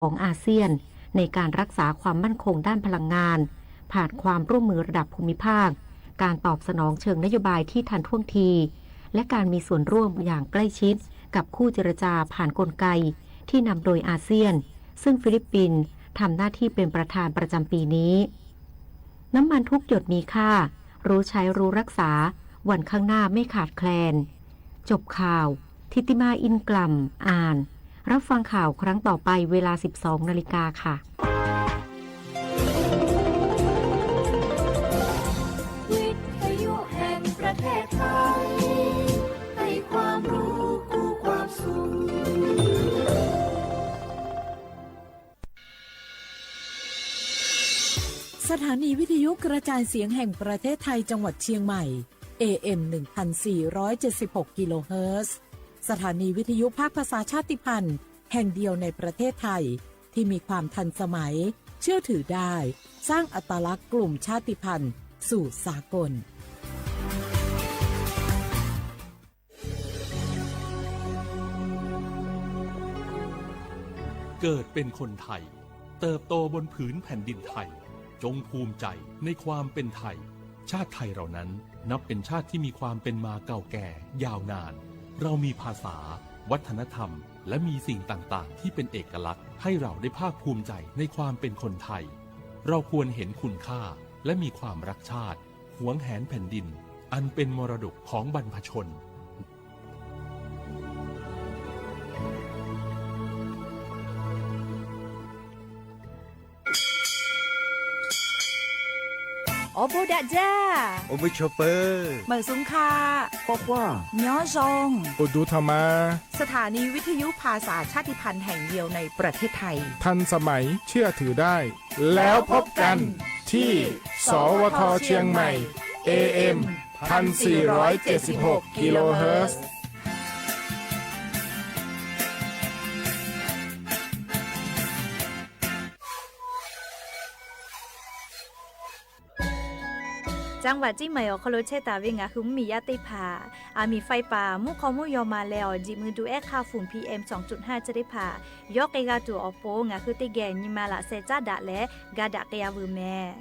ของอาเซียนในการรักษาความมั่นคงด้านพลังงาน ผ่านความร่วมมือระดับภูมิภาค การตอบสนองเชิงนโยบายที่ทันท่วงที และการมีส่วนร่วมอย่างใกล้ชิดกับคู่เจรจาผ่านกลไกที่นำโดยอาเซียน ซึ่งฟิลิปปินส์ทำหน้าที่เป็นประธานประจำปีนี้ น้ำมันทุกหยดมีค่า รู้ใช้รู้รักษา วันข้างหน้าไม่ขาดแคลน จบข่าว ทิติมา อินกล่ำ อ่าน รับฟังข่าวครั้งต่อไปเวลา สิบสองนาฬิกาค่ะ วิทยุแห่งประเทศไทย ให้ความรู้คู่ความสุข สถานีวิทยุกระจายเสียงแห่งประเทศไทยจังหวัดเชียงใหม่ เอเอ็ม หนึ่งพันสี่ร้อยเจ็ดสิบหก กิโลเฮิรตซ์ สถานีวิทยุภาคภาษาชาติพันธุ์แห่งเดียวในประเทศไทย ที่มีความทันสมัย เชื่อถือได้ สร้างอัตลักษณ์กลุ่มชาติพันธุ์สู่สากล เกิดเป็นคนไทย เติบโตบนผืนแผ่นดินไทย จงภูมิใจในความเป็นไทย ชาติไทยเรานั้นนับเป็นชาติที่มีความเป็นมาเก่าแก่ยาวนาน เรามีภาษา วัฒนธรรม และมีสิ่งต่างๆ ที่เป็นเอกลักษณ์ ให้เราได้ภาคภูมิใจในความเป็นคนไทย เราควรเห็นคุณค่า และมีความรักชาติ หวงแหนแผ่นดิน อันเป็นมรดกของบรรพชน Awˬ bon daꞈ jaˇ. Awˬ bon chaw peuˬ. Meunˍ suhˍ hk'a. K'awꞈ k'oˆ. Nyawˇ zawˇ. Awˬ duˬ htaꞈ ma. สถานีวิทยุภาษาชาติพันธุ์แห่งเดียวในประเทศไทย ทันสมัย เชื่อถือได้ แล้วพบกันที่ สวท เชียงใหม่ เอเอ็ม พันสี่ร้อยเจ็ดสิบหก กิโลเฮิรตซ์ จังหวัดเชียงใหม่ awˬ hk'aw lo chehˇ taˍ ve ngaˬ hui mvuhˇmiˬ yaˇ teˇ hpaˍ, aˬ miˍ ไฟป่า mvuhˇ hk'aw mvuhˇ yaw ma leh awˬ jiˬ mui du ehˉ hk'aˇ ฝุ่น PM สองจุดห้า chi teˇ hpaˍ yawˇ k'ai g'a tuˬ awˬ pon ngaˬ hui teˇ geh nyi ma laꞈ sheh caˉ daꞈ leh ga daꞈ k'ai-a veuˬ mehˍ.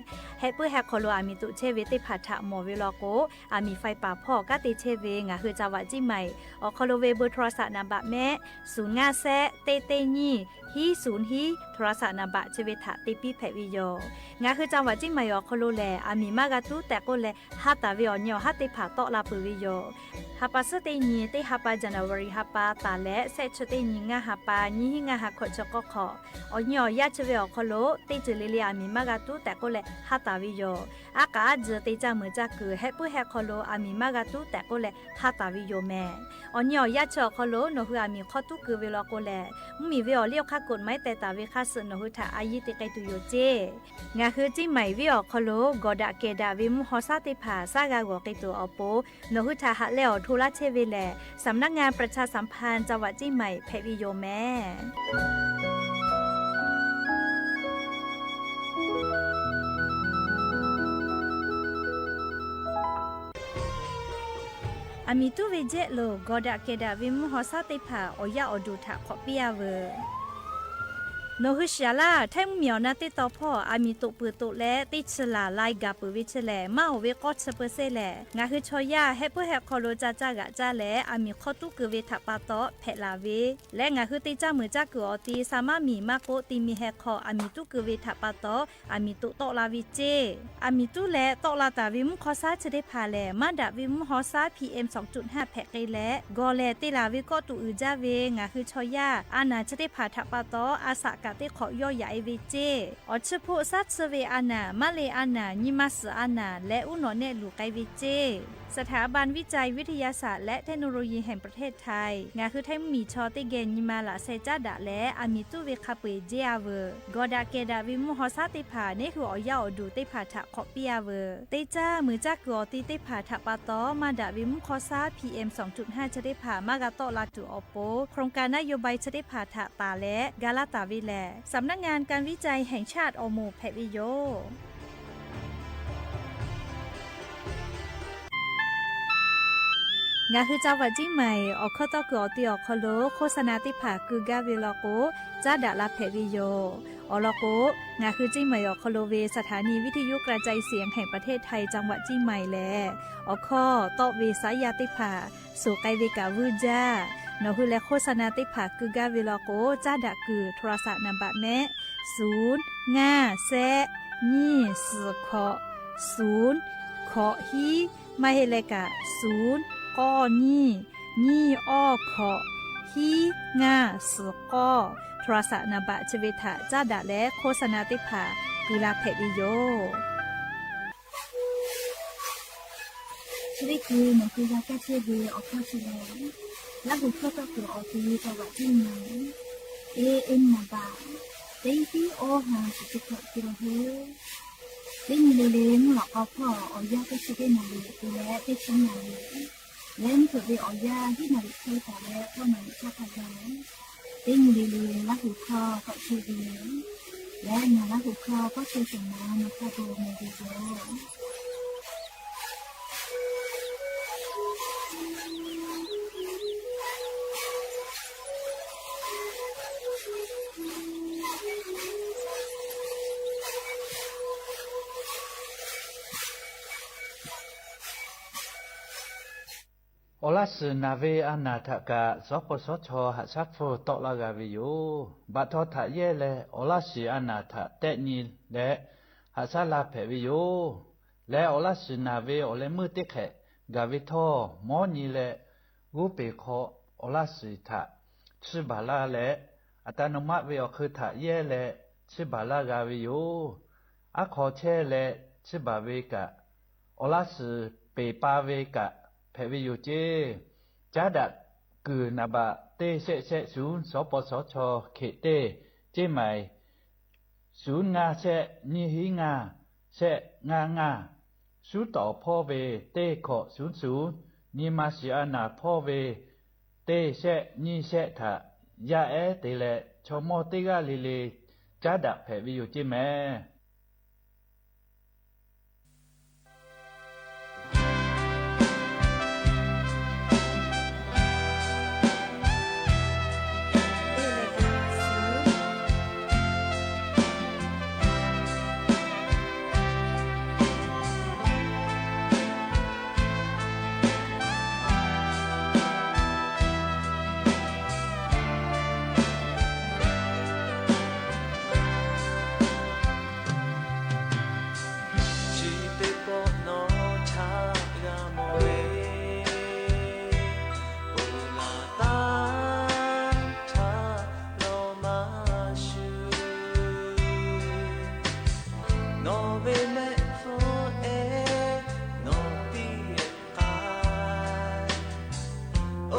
Heh puiˉ heh hk'aw lo aˬ miˍ toꞈ chehˇ ve teˇ hpaˍ htaꞈ mawˬ ve law k'o, aˬ miˍ ไฟป่า hpawˇ kanˉ te chehˇ ve ngaˬ hui จังหวัดเชียงใหม่ awˬ hk'aw lo ve เบอร์โทรศัพท์ naˍ baꞈ mehˆ ศูนย์ห้าแซะ เต๊ะเต๊ะ nyiˇ hiˉ ศูนย์ hiˉ โทรศัพท์ naˍ baꞈ chi ve htaꞈ te piˇ hpehꞈ ve yoˬ. Ngaˬ hui จังหวัดเชียงใหม่ awˬ hk'aw lo lehˬ, aˬ miˍ maˇ g'a tuˉ tehꞈ k'oˆ leh, ha taˍ ve awˬ nyi awˬ haˉ teˇ hpaˍ tawˆ la peuˬ ve yoˬ. Ha pa suhˉ teˇ nyi teˇ ha pa January ha pa taˍ leh shehˆ chi teˇ nyi ngaˇ ha pa nyiˇ hiˉ ngaˇ ha hkawꞈ chi k'awˇ hk'awꞈ, awˬ nyi awˬ yaˇ chi ve awˬ hk'aw lo teˇ ceuˬ le le aˬ miˍ maˇ g'a tuˉ tehꞈ k'oˆ leh ha taˍ ve yoˬ. Aˉ k'aꞈ aˉ tcuh te caˇ meuꞈ caˇ kuiˬ heh puiˉ heh hk'aw lo aˬ miˍ maˇ g'a tuˉ tehꞈ k'oˆ leh ha taˍ ve yoˬ mehˍ. Awˬ nyi awˬ yaˇ chi awˬ hk'aw lo nawˬ hui aˬ miˍ hk'awˇ tuˉ keu ve law k'o lehˬ, mvuhˇmiˬ ve awˬ liˇ awˬ hk'aˇ กฎหมาย teh taˍ ve hk'aˇ suh nawˬ hui htaꞈ a yiˇ te k'ai tuˬ yoˬ ceˇ. Ngaˬ hui Ciˇ Maiˍ venˇ awˬ hk'aw lo gawˬ daꞈ kehˬ daꞈ ve mvuhˇ haw shaˉ teˇ hpaˍ shaˉ g'a g'awˬ k'ai tuˬ awˬ pon, nawˬ hui htaꞈ haꞈ leh awˬ hto laˇ chehˇ ve lehˬ, สำนักงานประชาสัมพันธ์จังหวัดเชียงใหม่ hpehꞈ ve yoˬ mehˍ. Aˬ miˍ tuˉ ve jehˆ lo gawˬ daꞈ kehˬ daꞈ ve mvuhˇ haw shaˉ teˇ hpaˍ awˬ yaˇ awˬ duˬ htaꞈ hk'awꞈ piˇ-a veuˬ. Nawˬ hui shiˍ-a laˇ, Htaiˇ mvuhˇmiˬ awˬ na teˇ taw hpawˇ aˬ miˍ toꞈ peuˬ toꞈ leh teˇ chi laˬ lai gaˬ peuˬ ve chi lehˬ, maˇ oˍ ve k'awˇ chi peu sehˇ lehˬ, ngaˬ hui chaw yaˇ heh puiˉ heh hk'aw lo ca caˇ g'aꞈ caˇ leh aˬ miˍ hk'awˇ tuˉ keu ve htaꞈ pa taw hpehꞈ laˬ ve, leh ngaˬ hui te caˇ meuꞈ caˇ kuiˬ awˬ ti sa maˇ miˬ maˇ k'oˆ te mi heh hk'aw aˬ miˍ tuˉ keu ve htaꞈ pa taw, aˬ miˍ toꞈ tawˆ la ve ceˇ. Aˬ miˍ tuˉ leh tawˆ la taˍ ve mvuhˇ hk'aw shaˉ chi teˇ hpaˍ lehˬ, maˇ daꞈ ve mvuhˇ haw shaˉ PM สองจุดห้า hpehꞈ k'ai leh, gawˬ lehˬ te laˬ ve kawˆ tuꞈ uiˍ jaˇ ve ngaˬ hui chaw yaˇ a naˬ chi teˇ hpaˍ htaꞈ pa taw, a shaꞈ kaꞈ teˇ hk'awꞈ yawˇ yaꞈ-e ve ceˇ. Awˬ chi hpfuhˆ shaˉ tsuhˇ ve a naˬ, maˇ le a naˬ, nyi ma suhˍ a naˬ leh uˉ nawꞈ nehˆ luˬ k'ai ve ceˇ. สถาบันวิจัยวิทยาศาสตร์และเทคโนโลยีแห่งประเทศไทย ngaˬ hui Htaiˇ mvuhˇmiˬ chaw teˇ geh nyi ma laꞈ sheh caˉ daꞈ leh aˬ miˍ tuˉ ve hk'a peu-eˬ jehˇ-a veuˬ. Gawˬ daꞈ kehˬ daꞈ ve mvuhˇ haw shaˉ teˇ hpaˍ neˇ hui awˬ yaˇ awˬ duˬ teˇ hpaˍ htaꞈ hk'awꞈ piˇ-a veuˬ. Teˇ caˇ meuꞈ caˇ kuiˬ awˬ ti teˇ hpaˍ htaꞈ pa taw, maˇ daꞈ ve mvuhˇ hk'aw shaˉ PM สองจุดห้า chi teˇ hpaˍ maˇ g'a tawˆ la tuˬ awˬ pon, โครงการนโยบาย chi teˇ hpaˍ htaꞈ taˍ leh ga laˇ taˍ ve lehˬ, สำนักงานการวิจัยแห่งชาติ awˬ moˍ hpehꞈ ve yoˬ. Ngaˬ hui จังหวัดเชียงใหม่ awˬ hkawˇ tawˇ kuiˬ awˬ te awˬ hk'aw lo โฆษณา teˇ hpaˍ keu gaˇ ve law k'o, caˉ daꞈ la hpehꞈ ve yoˬ. Awˬ lawn k'o, ngaˬ hui เชียงใหม่ awˬ hk'aw lo ve สถานีวิทยุกระจายเสียงแห่งประเทศไทย จังหวัดเชียงใหม่ lehˬ, awˬ hkawˇ tawˆ ve saˉ yaˇ teˇ hpaˍ suhˍ k'ai ve kaꞈ vuiˇ jaˇ. Nawˬ hui leh โฆษณา teˇ hpaˍ keu gaˇ ve law k'o, caˉ daꞈ kuiˬ โทรศัพท์ naˍ baꞈ mehˆ, suˍ ngaˇ shehˆ nyiˇ suhˍ hkawꞈ suˍ hkawꞈ hiˉ, maˇ heˆ leh kaꞈ suˍ k'awˇ nyiˇ nyiˇ awˇ hkawꞈ hiˉ ngaˇ suhˍ k'awˇ โทรศัพท์ naˍ baꞈ chi ve htaꞈ caˉ daꞈ leh โฆษณา teˇ hpaˍ keu la hpehꞈ ve yoˬ. Chi teˇ hkui nawˬ hui g'a kaˇ chehˇ ve awˬ hkawˇ chi lehˬ, Laˇ huˍ hkawˇ tawˇ kuiˬ awˬ te ve จังหวัดเชียงใหม่ A M naˍ baꞈ teˇ hiˉ awˇ ha shiˍ chi hkawꞈ te la heˆ. Teˇ nyi le le mvuhˇ lawꞈ k'aw hpawˇ awˬ yanˇ teˇ chi teˇ naˍ riˍ te leh teˇ chi naˍ riˍ leh, mvuhˇ hpeuꞈ ve awˬ yanˇ hiˉ naˍ riˍ hk'e taˍ leh hkawˇ naˍ riˍ hk'aˇ htaˇ gaˇ, teˇ nyi le le Laˇ huˍ hkawˇ k'awꞈ chehˇ ve yoˬ. Leh ngaˬ Laˇ huˍ hkawˇ k'awꞈ chehˇ shawˍ ma nawˬ hk'a dawˬ meh ve yoˬ. Awˬ laˇ shiˍ naˬ ve a naˬ htaꞈ kaꞈ สปสช. haꞈ shaˉ hpfuhˇ tawˆ laˇ g'a ve yoˬ. Baꞈ htaw htaꞈ yehˇ leh awˬ laˇ shiˍ a naˬ htaꞈ tehˆ nyi leh haꞈ shaˉ laˇ hpehꞈ ve yoˬ. Leh awˬ laˇ shiˍ naˬ ve awˬ leh meuˇ teˇ hk'ehꞈ gaˬ ve htawˇ, mawˉ nyi leh g'uˇ peˬ hk'aw awˬ laˇ shiˍ htaꞈ chiˇ baˬ laˇ leh, อัตโนมัติ ve awˬ hk'eun htaꞈ yehˇ leh chiˇ baˬ laˇ g'a ve yoˬ. Aˉ hk'aw chehˇ leh chiˇ baˬ ve kaꞈ, awˬ laˇ shiˍ peˬ pa ve kaꞈ hpehꞈ ve yoˬ ceˇ. Caˉ daꞈ kuiˬ naˍ baꞈ teˇ shehˆ shehˆ suˍ สปสช. hkeꞈ teˇ ceˇ maiˍ suˍ ngaˇ shehˆ nyiˇ hiˉ ngaˇ shehˆ ngaˇ ngaˇ, suˉ tawˍ hpawˇ ve teˇ hkawꞈ suˍ suˍ, nyi ma shiˍ a naˬ hpawˇ ve teˇ shehˆ nyiˇ shehˆ htaꞈ yaˇ ehˉ te leh chaw mawˇ teˇ g'aˇ le le caˉ daꞈ hpehꞈ ve yoˬ ceˇ mehˍ. Chi teˇ pawˆ nawˬ htaꞈ g'a mawˬ ve, oˇ laˬ taˇ htaˇ lawˬ maˇ shuˍ. Nawˬ ve mehˆ hpfuhˇ ehˉ nawˬ tiˉ k'ai,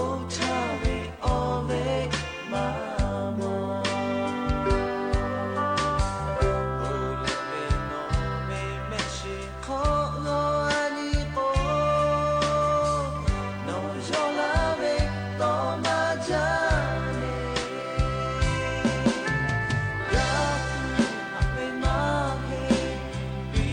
oˇ htaˇ ve awˬ ve maˇ mawˬ. Oˇ leh ve nawˬ ve mehˆ shiˍ hk'aw g'awˇ a nyi k'o, nawˬ yawˇ laˇ ve tawˇ maˇ jaˇ le. G'a tuˬ haꞈ ve maˇ heˆ, piˇ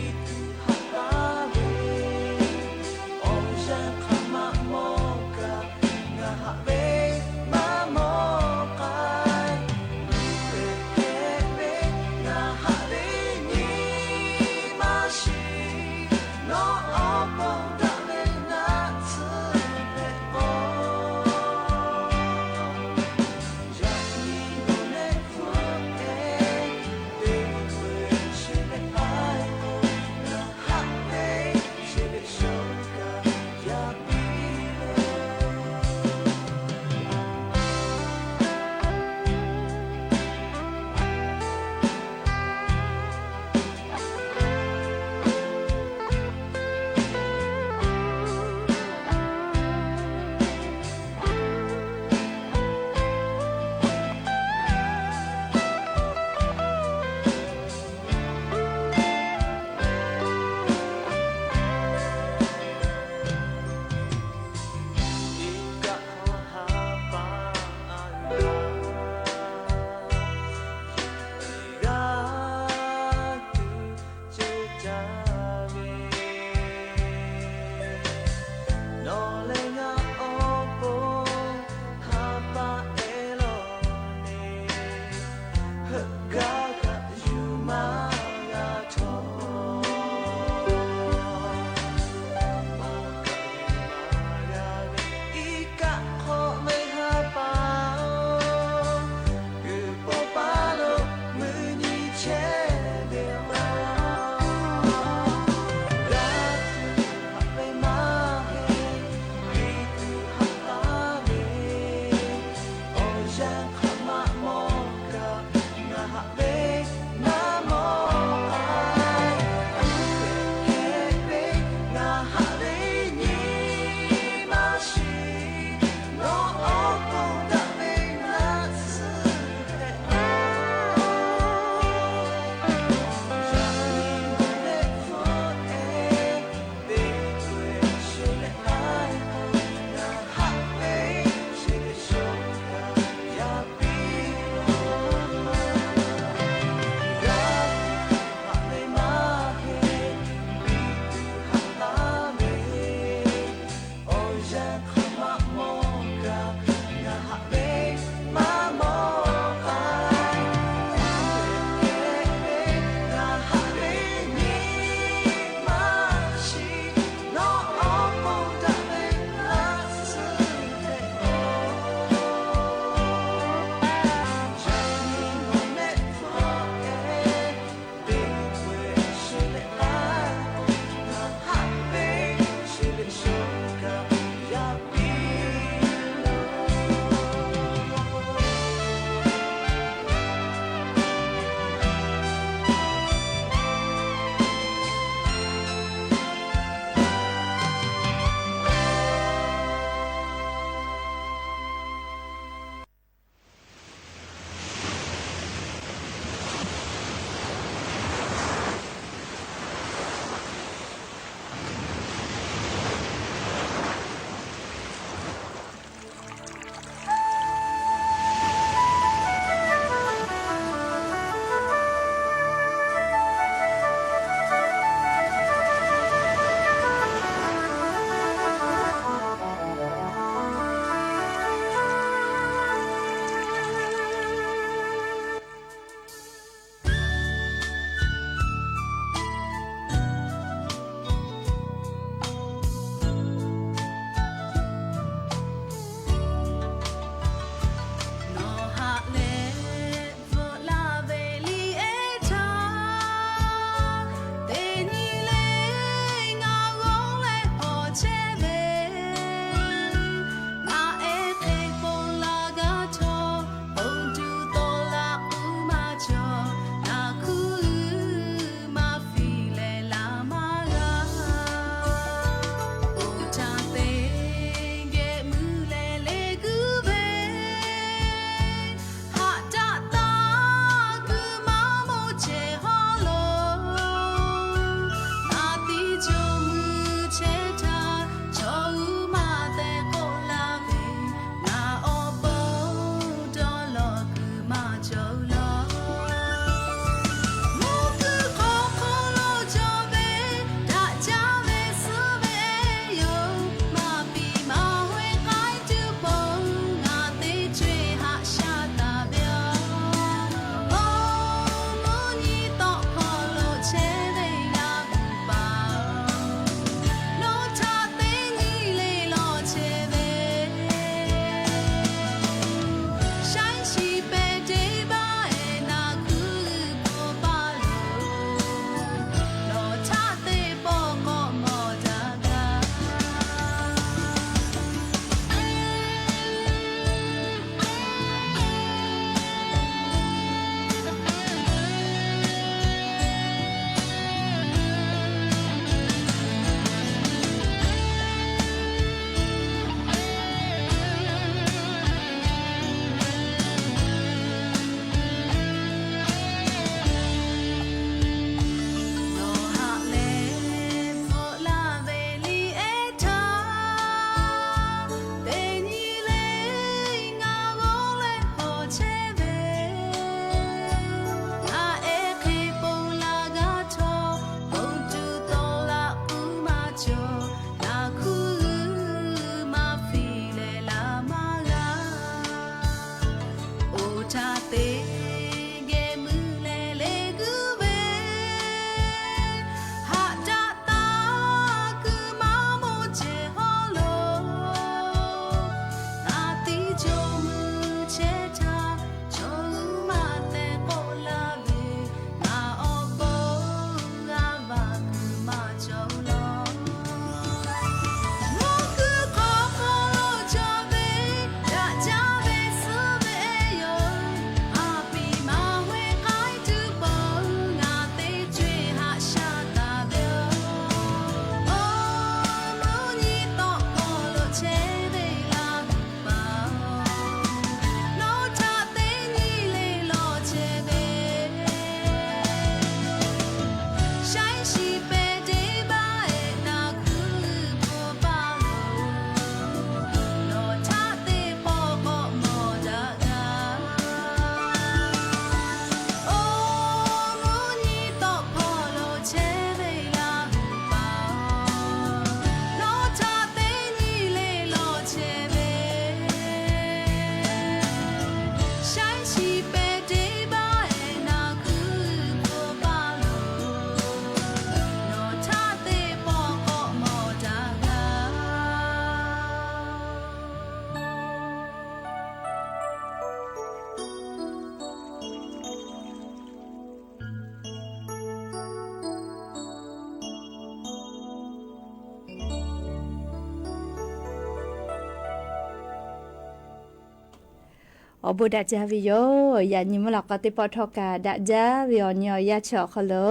Awˬ bon daꞈ jaˇ ve yoˬ. Yaꞈ nyi mvuhˇ lawꞈ k'aw teˇ pawˆ htawˇ kaꞈ daꞈ jaˇ ve awˬ nyi awˬ yanˇ chi awˬ hk'aw lo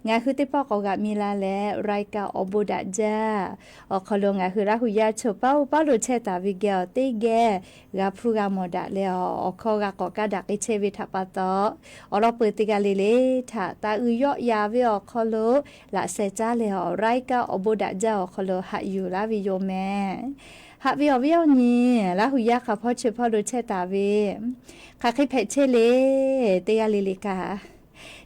ngaˬ hui teˇ pawˆ k'awꞈ g'aꞈ mi la leh, รายการ Awˬ bon daꞈ jaˇ awˬ hk'aw lo ngaˬ hui Laˇ hu yaˇ chaw paˉ oˇ paˉ lo chehˇ taˍ ve geh awˬ teˇ geh g'a hpuˇ g'a mawˬ daꞈ leh, awˬ hkawˇ g'a k'awꞈ kaˇ daꞈ k'ai chehˇ ve htaꞈ pa taw, awˬ lawn peuˬ teˇ g'aˇ le le htaꞈ taˇ uiˍ yawˆ yan ve awˬ hk'aw lo laꞈ sheh caˉ leh, awˬ รายการ Awˬ bon daꞈ jaˇ awˬ hk'aw lo haꞈ yuˬ laˇ ve yoˬ mehˍ. Haꞈ ve awˬ viˉ awˬ nyi, Laˇ hu yaˇ hk'a hpawˇ chi hpawˇ lo chehˇ taˍ ve, hk'aˬ hk'e hpehꞈ chehˇ le, teˇ g'aˇ le le kaꞈ,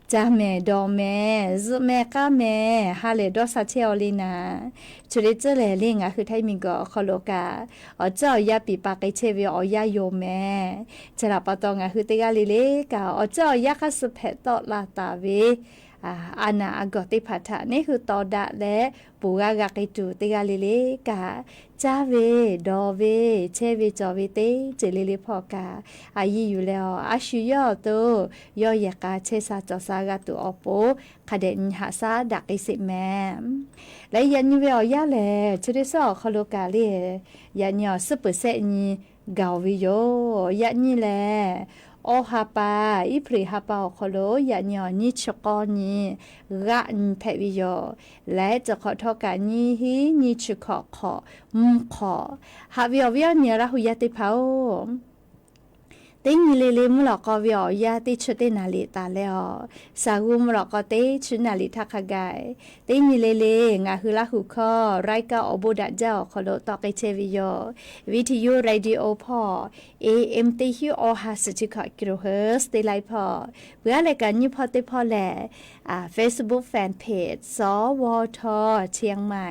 caˇ mehˍ dawˬ mehˍ zuhꞈ mehˍ k'aˇ mehˍ ha lehˬ dawˇ sha chehˇ aw le naˍ. Chi le tcuhˉ lehˬ le ngaˬ hui Htaiˇ miˬguiˬ awˬ hk'aw lo kaꞈ, awˬ ceuˬ awˬ yanˇ piˍ pa k'ai chehˇ ve awˬ yanˇ yoˬ mehˍ. Chi htaꞈ pa taw ngaˬ hui teˇ g'aˇ le le kaꞈ, awˬ ceuˬ awˬ yanˇ hk'aˇ suh hpehꞈ tawˆ la taˍ ve a naˍ a gawˬ teˇ hpaˍ htaꞈ neˉ hui taw daꞈ leh, ponˬ g'aˇ g'a k'ai tuˬ teˇ g'aˇ le le kaꞈ, caˇ ve dawˬ ve chehˇ ve cawˬ ve teˇ ceuˬ le le hpawˇ kaꞈ, a yiˇ yuˬ leh awˬ a shu yawˇ awˬ to yawˇ yehˬ k'a chehˇ sha cawˬ sha g'a tuˬ awˬ pon, hk'a dehꞈ nyi haꞈ shaˉ daꞈ k'ai sheˍ mehˍ. Leh yaꞈ nyi ve awˬ yanˇ lehˬ, chi teˇ suhˉ awˬ hk'aw lo kaꞈ le, yaꞈ nyi awˬ suhˉ peuˬ shehˆ nyi gaˬ ve yoˬ. Yaꞈ nyi lehˬ, awˬ ha pa, Iˉhpriˍ ha pa awˬ hk'aw lo yaꞈ nyi awˬ nyiˇ chi k'awˇ nyi g'aˆ nyi hpehꞈ ve yoˬ. Leh cawˬ hk'awꞈ htawˇ kaꞈ nyiˇ hinˉ nyiˇ chi hkawꞈ hk'awꞈ mvuhˇ hk'awꞈ. Haꞈ ve awˬ viˉ awˬ nyi Laˇ hu yaˇ teˇ hpaˍ-oˬ, teˇ nyi le le mvuhˇ lawꞈ k'aw ve awˬ yanˇ teˇ chi teˇ naˍ liꞈ taˍ leh awˬ, shaˍ g'uˇ mvuhˇ lawꞈ k'aw teˇ chi naˍ liꞈ htaˇ hk'a gaˬ, teˇ nyi le le ngaˬ hui Laˇ hu hkawˇ รายการ Awˬ bon daꞈ jaˇ awˬ hk'aw lo tawˆ k'ai chehˇ ve yoˬ. Viˇ hti yuˇ radio hpawˇ, A M teˇ hinˉ awˬ ha suhˍ chi hkawꞈ kilohertz teˇ laiˉ hpawˇ, peuˬ aˉ leh kaꞈ nyiˇ hpawˇ teˇ hpawˇ lehˬ, Facebook fan page สวท เชียงใหม่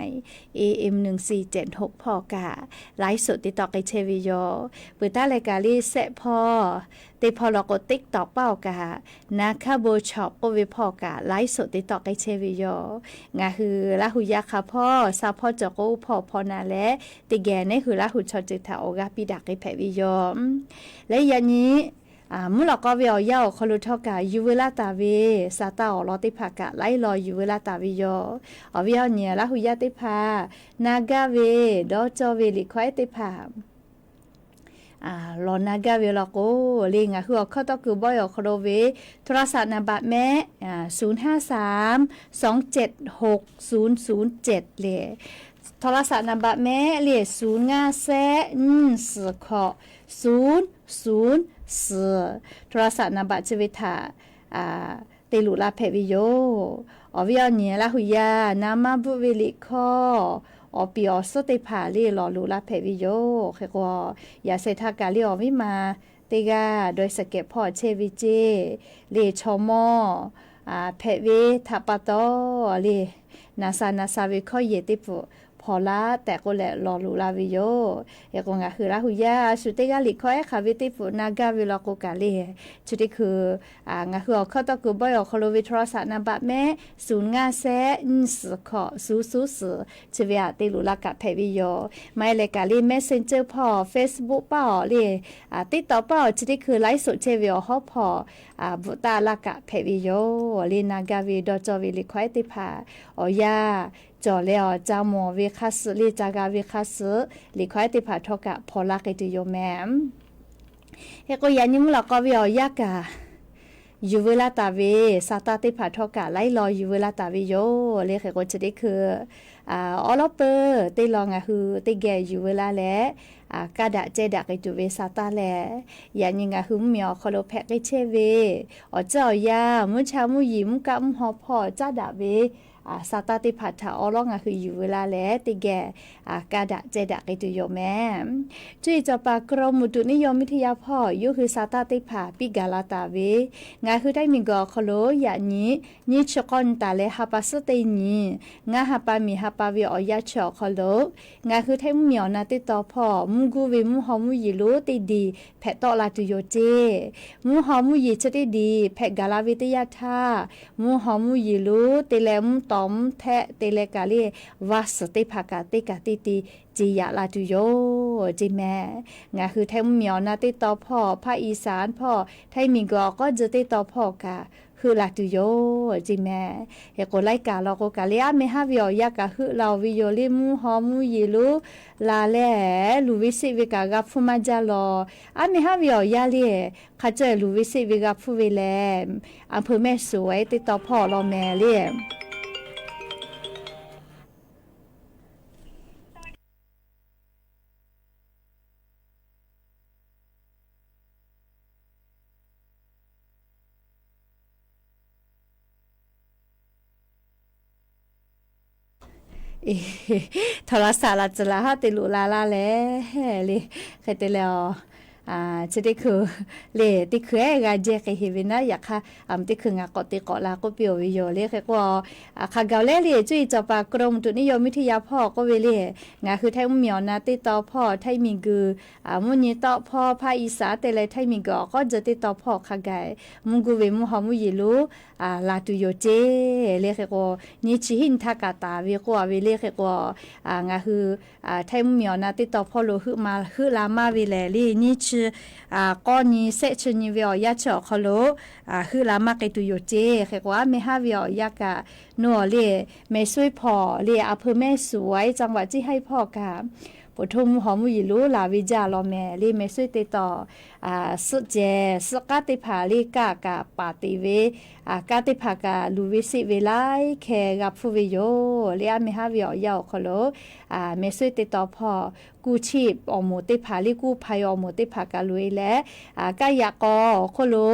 A M หนึ่งสี่เจ็ดหก hpawˇ kaꞈ ไลฟ์สด te tawˆ k'ai chehˇ ve yoˬ. Peuˬ taˉ leh kaꞈ le shehˆ hpawˇ teˇ hpawˇ law k'o, TikTok paˇ awˬ kaꞈ, naˍ hkaˇ bon chaw k'oˆ ve hpawˇ kaꞈ ไลฟ์สด te tawˆ k'ai chehˇ ve yoˬ. Ngaˬ hui Laˇ hu yaˇ hk'a hpawˇ sha hpawˇ cawˬ k'o, oˇ hpawˇ hpawˇ na leh teˇ geh neˉ hui Laˇ hu chaw ceuˬ htaꞈ awˬ g'aˇ piˇ daꞈ k'ai hpehꞈ ve yoˬ. Leh yaꞈ nyi mvuhˇ lawꞈ k'aw ve awˬ yanˇ awˬ hk'aw lo htawˇ kaꞈ yuˬ veu laˇ taˍ ve sa taˇ awˬ lawn teˇ hpaˍ kaꞈ laiˉ law yuˬ veu laˇ taˍ ve yoˬ. Awˬ viˉ awˬ nyi Laˇ hu yaˇ teˇ hpaˍ, na gaˇ ve dawˇ cawˇ ve liꞈ hkawˇ ehˉ teˇ hpaˍ lawˬ na gaˇ ve law k'o, le ngaˬ hui awˬ hkawˇ tawˇ kuiˬ bawehˇ awˬ hk'aw lo ve โทรศัพท์ naˍ baꞈ mehˆ ศูนย์ห้าสาม สองเจ็ดหก ศูนย์ศูนย์เจ็ด le โทรศัพท์ naˍ baꞈ mehˆ le ศูนย์ห้าแสน ศูนย์ ศูนย์ ศูนย์ ศูนย์ โทรศัพท์ naˍ baꞈ chi ve htaꞈ te luˬ la hpehꞈ ve yoˬ. Awˬ viˉ awˬ nyi Laˇ hu yaˇ na maˇ bvuhˆ ve liꞈ hkawˇ awˬ piˍ awˬ suhˉ teˇ hpaˍ le lawˬ luˬ la hpehꞈ ve yoˬ. Hk'e k'o, yaꞈ sheh htaˇ kaꞈ le awˬ viˉ ma teˇ g'aˇ dawˇ sha kehˬ hpawˇ chehˇ ve ceˇ le chaw mawˇ hpehꞈ ve htaꞈ pa taw le, naˍ sha naˍ sha ve hkawˇ yehˬ teˇ pfuhˍ hpawnˬ laˇ tehꞈ k'oˆ leh lawˬ luˬ la ve yoˬ. Hk'e k'o, ngaˬ hui Laˇ hu yaˇ a shu teˇ g'aˇ liꞈ hkawˇ ehˉ hk'aˬ ve teˇ pfuhˍ na gaˇ ve law k'o kaꞈ le, chi teˇ hkui ngaˬ hui awˬ hkawˇ tawˇ kuiˬ bawehˇ awˬ hk'aw lo ve โทรศัพท์ naˍ baꞈ mehˆ ศูนย์ห้าแสน ศูนย์ ศูนย์ ศูนย์ chi ve htaꞈ te luˬ la kaꞈ hpehꞈ ve yoˬ. Maˇ heˆ leh kaꞈ le Messenger hpawˇ, Facebook paˇ awˬ le, TikTok paˇ awˬ chi teˇ hkui ไลฟ์สด chehˇ ve awˬ hawˉ hpawˇ bvuhꞈ taˆ laˇ kaꞈ hpehꞈ ve yoˬ. Le na gaˇ ve dawˇ cawˇ ve liꞈ hkawˇ ehˉ teˇ hpaˍ awˬ yanˇ cawˬ leh awˬ ca mawˬ ve hk'a suh le ca g'a ve hk'a suh liꞈ hkawˇ ehˉ teˇ hpaˍ htawˇ kaꞈ hpawnˬ laˇ k'ai tuˬ yoˬ mehˍ. Hk'e k'o, yaꞈ nyi mvuhˇ lawꞈ k'aw ve awˬ yanˇ kaꞈ yuˬ veu laˇ taˍ ve sa taˇ teˇ hpaˍ htawˇ kaꞈ laiˉ law yuˬ veu laˇ taˍ ve yoˬ le. Hk'e k'o, chi teˇ hkui awˉ lawˉ peuˬ teˇ law ngaˬ hui teˇ geh yuˬ veu laˇ leh, kaˇ daꞈ ceh daꞈ k'ai tuˬ ve sa taˇ lehˬ, yaꞈ nyi ngaˬ hui mvuhˇmiˬ awˬ hk'aw lo hpehꞈ k'ai chehˇ ve awˬ ceuˬ awˬ yanˇ, mvuhˇ cha mvuhˇ yeˬ, mvuhˇ kaˆ mvuhˇ haw hpawˇ caˉ daꞈ ve sa taˇ teˇ hpaˍ htaꞈ awˉ lawˉ ngaˬ hui yuˬ veu laˇ leh, teˇ geh kaˇ daꞈ ceh daꞈ k'ai tuˬ yoˬ mehˍ. Cuˇ yiˍ cawˬ paˍ กรมอุตุนิยมวิทยา hpawˇ yawˇ hui sa taˇ teˇ hpaˍ piˇ gaˬ la taˍ ve, ngaˬ hui Htaiˇ miˬguiˬ awˬ hk'aw lo yaꞈ nyi nyiˇ chi k'awˇ nyi taˍ leh ha pa suhˉ teˇ nyi, ngaˇ ha pa miˬ ha pa ve awˬ yanˇ chi awˬ hk'aw lo ngaˬ hui Htaiˇ mvuhˇmiˬ awˬ na teˇ taw hpawˇ mvuhˇ guˇ ve mvuhˇ haw mvuhˇ yeˬ lonˉ teˇ diˬ hpehꞈ tawˆ la tuˬ yoˬ ceˇ. Mvuhˇ haw mvuhˇ yeˬ chi teˇ diˬ hpehꞈ gaˬ la ve teˇ yanˇ htaˇ, mvuhˇ haw mvuhˇ yeˬ lonˉ te leh mvuhˇ tawˍ mvuhˇ htehˆ te leh kaꞈ le, vaˇ suhˍ teˇ hpaˍ kaꞈ teˇ kaꞈ teˇ te ce yaꞈ la tuˬ yoˬ ceˇ mehˍ. Ngaˬ hui Htaiˇ mvuhˇmiˬ awˬ na teˇ taw hpawˇ, ภาคอีสาน hpawˇ, Htaiˇ miˬguiˬ awˬ k'awˉ jeu teˇ taw hpawˇ kaꞈ heuˆ la tuˬ yoˬ ceˇ mehˍ. Hk'e k'o laiˉ kaꞈ law k'o kaꞈ le, aˉ mehˍ haˉ ve awˬ yanˇ kaꞈ heuˆ la-oˬ ve yoˬ le. Mvuhˇ haw mvuhˇ yeˬ lonˉ laˬ leh, luˬ ve seˆ ve kaꞈ g'a hpfuhˇ maˇ jaˇ lawˬ. Aˉ mehˍ haˉ ve awˬ yanˇ le, hk'a caweh luˬ ve seˆ ve g'a hpfuhˇ ve lehˬ, a hpeu mehˆ suhˍ-e teˇ taw hpawˇ law mehˍ le. Htawˇ la saˍ laˍ tcuhˍ laˍ haˉ te loꞈ la laˇ leh le. Hk'e te leh, chi teˇ hkui le, teˇ hkui-eˬ g'a jehˇ hk'e heˍ ve naˉ, yaꞈ hk'aˇ teˇ hkui ngaˬ k'awꞈ te k'awꞈ la k'oˆ piˇ-oˬ ve yoˬ le. Hk'e k'o, hk'a gaˬ-oˬ leh le, cuˇ yiˍ cawˬ paˍ กรมอุตุนิยมวิทยา hpawˇ k'oˆ ve le, ngaˬ hui Htaiˇ mvuhˇmiˬ awˬ na teˇ taw hpawˇ, Htaiˇ miˬguiˬ mvuhˇ nyi tawˆ hpawˇ, ภาคอีสาน te leh Htaiˇ miˬguiˬ awˬ k'awˉ jeh teˇ taw hpawˇ hk'a gaˬ, mvuhˇ guˇ ve mvuhˇ haw mvuhˇ yeˬ lonˉ laˬ tuˬ yoˬ ceˇ le. Hk'e k'o, nyi chi hiˉ nyi htaˇ kaꞈ taˍ ve k'oˆ-a ve le. Hk'e k'o, ngaˬ hui Htaiˇ mvuhˇmiˬ awˬ na teˇ taw hpawˇ lo heuˆ la maˇ ve lehˬ le, nyi chi k'awˇ nyi shehˆ chi nyi ve awˬ yanˇ chi awˬ hk'aw lo heuˆ la maˇ k'ai tuˬ yoˬ ceˇ. Hk'e k'o, aˉ mehˍ haˉ ve awˬ yanˇ kaꞈ nawˬ le, mehˍ suiˉ hpawˇ le, a hpeu mehˆ suhˍ-e จังหวัดเชียงราย hpawˇ kaꞈ, poˬ htoˇ mvuhˇ haw mvuhˇ yeˬ lonˉ laˬ ve jaˇ law mehˍ le. Mehˍ suiˉ teˇ taw suhˆ cehˬ suhˆ k'aˉ teˇ hpaˍ le kaˇ kaꞈ paˍ teꞈ ve, kaˇ teˇ hpaˍ kaꞈ luˬ ve seˆ ve laiˉ hkeh g'a hpfuhˇ ve yoˬ le. Aˉ mehˍ haˉ ve awˬ yanˇ awˬ hk'aw lo mehˍ suiˉ teˇ taw hpawˇ กู้ชีพ awˬ moˍ teˇ hpaˍ le, กู้ภัย awˬ moˍ teˇ hpaˍ kaꞈ loꞈ-e leh, kaˇ yaꞈ k'aw awˬ hk'oˆ lo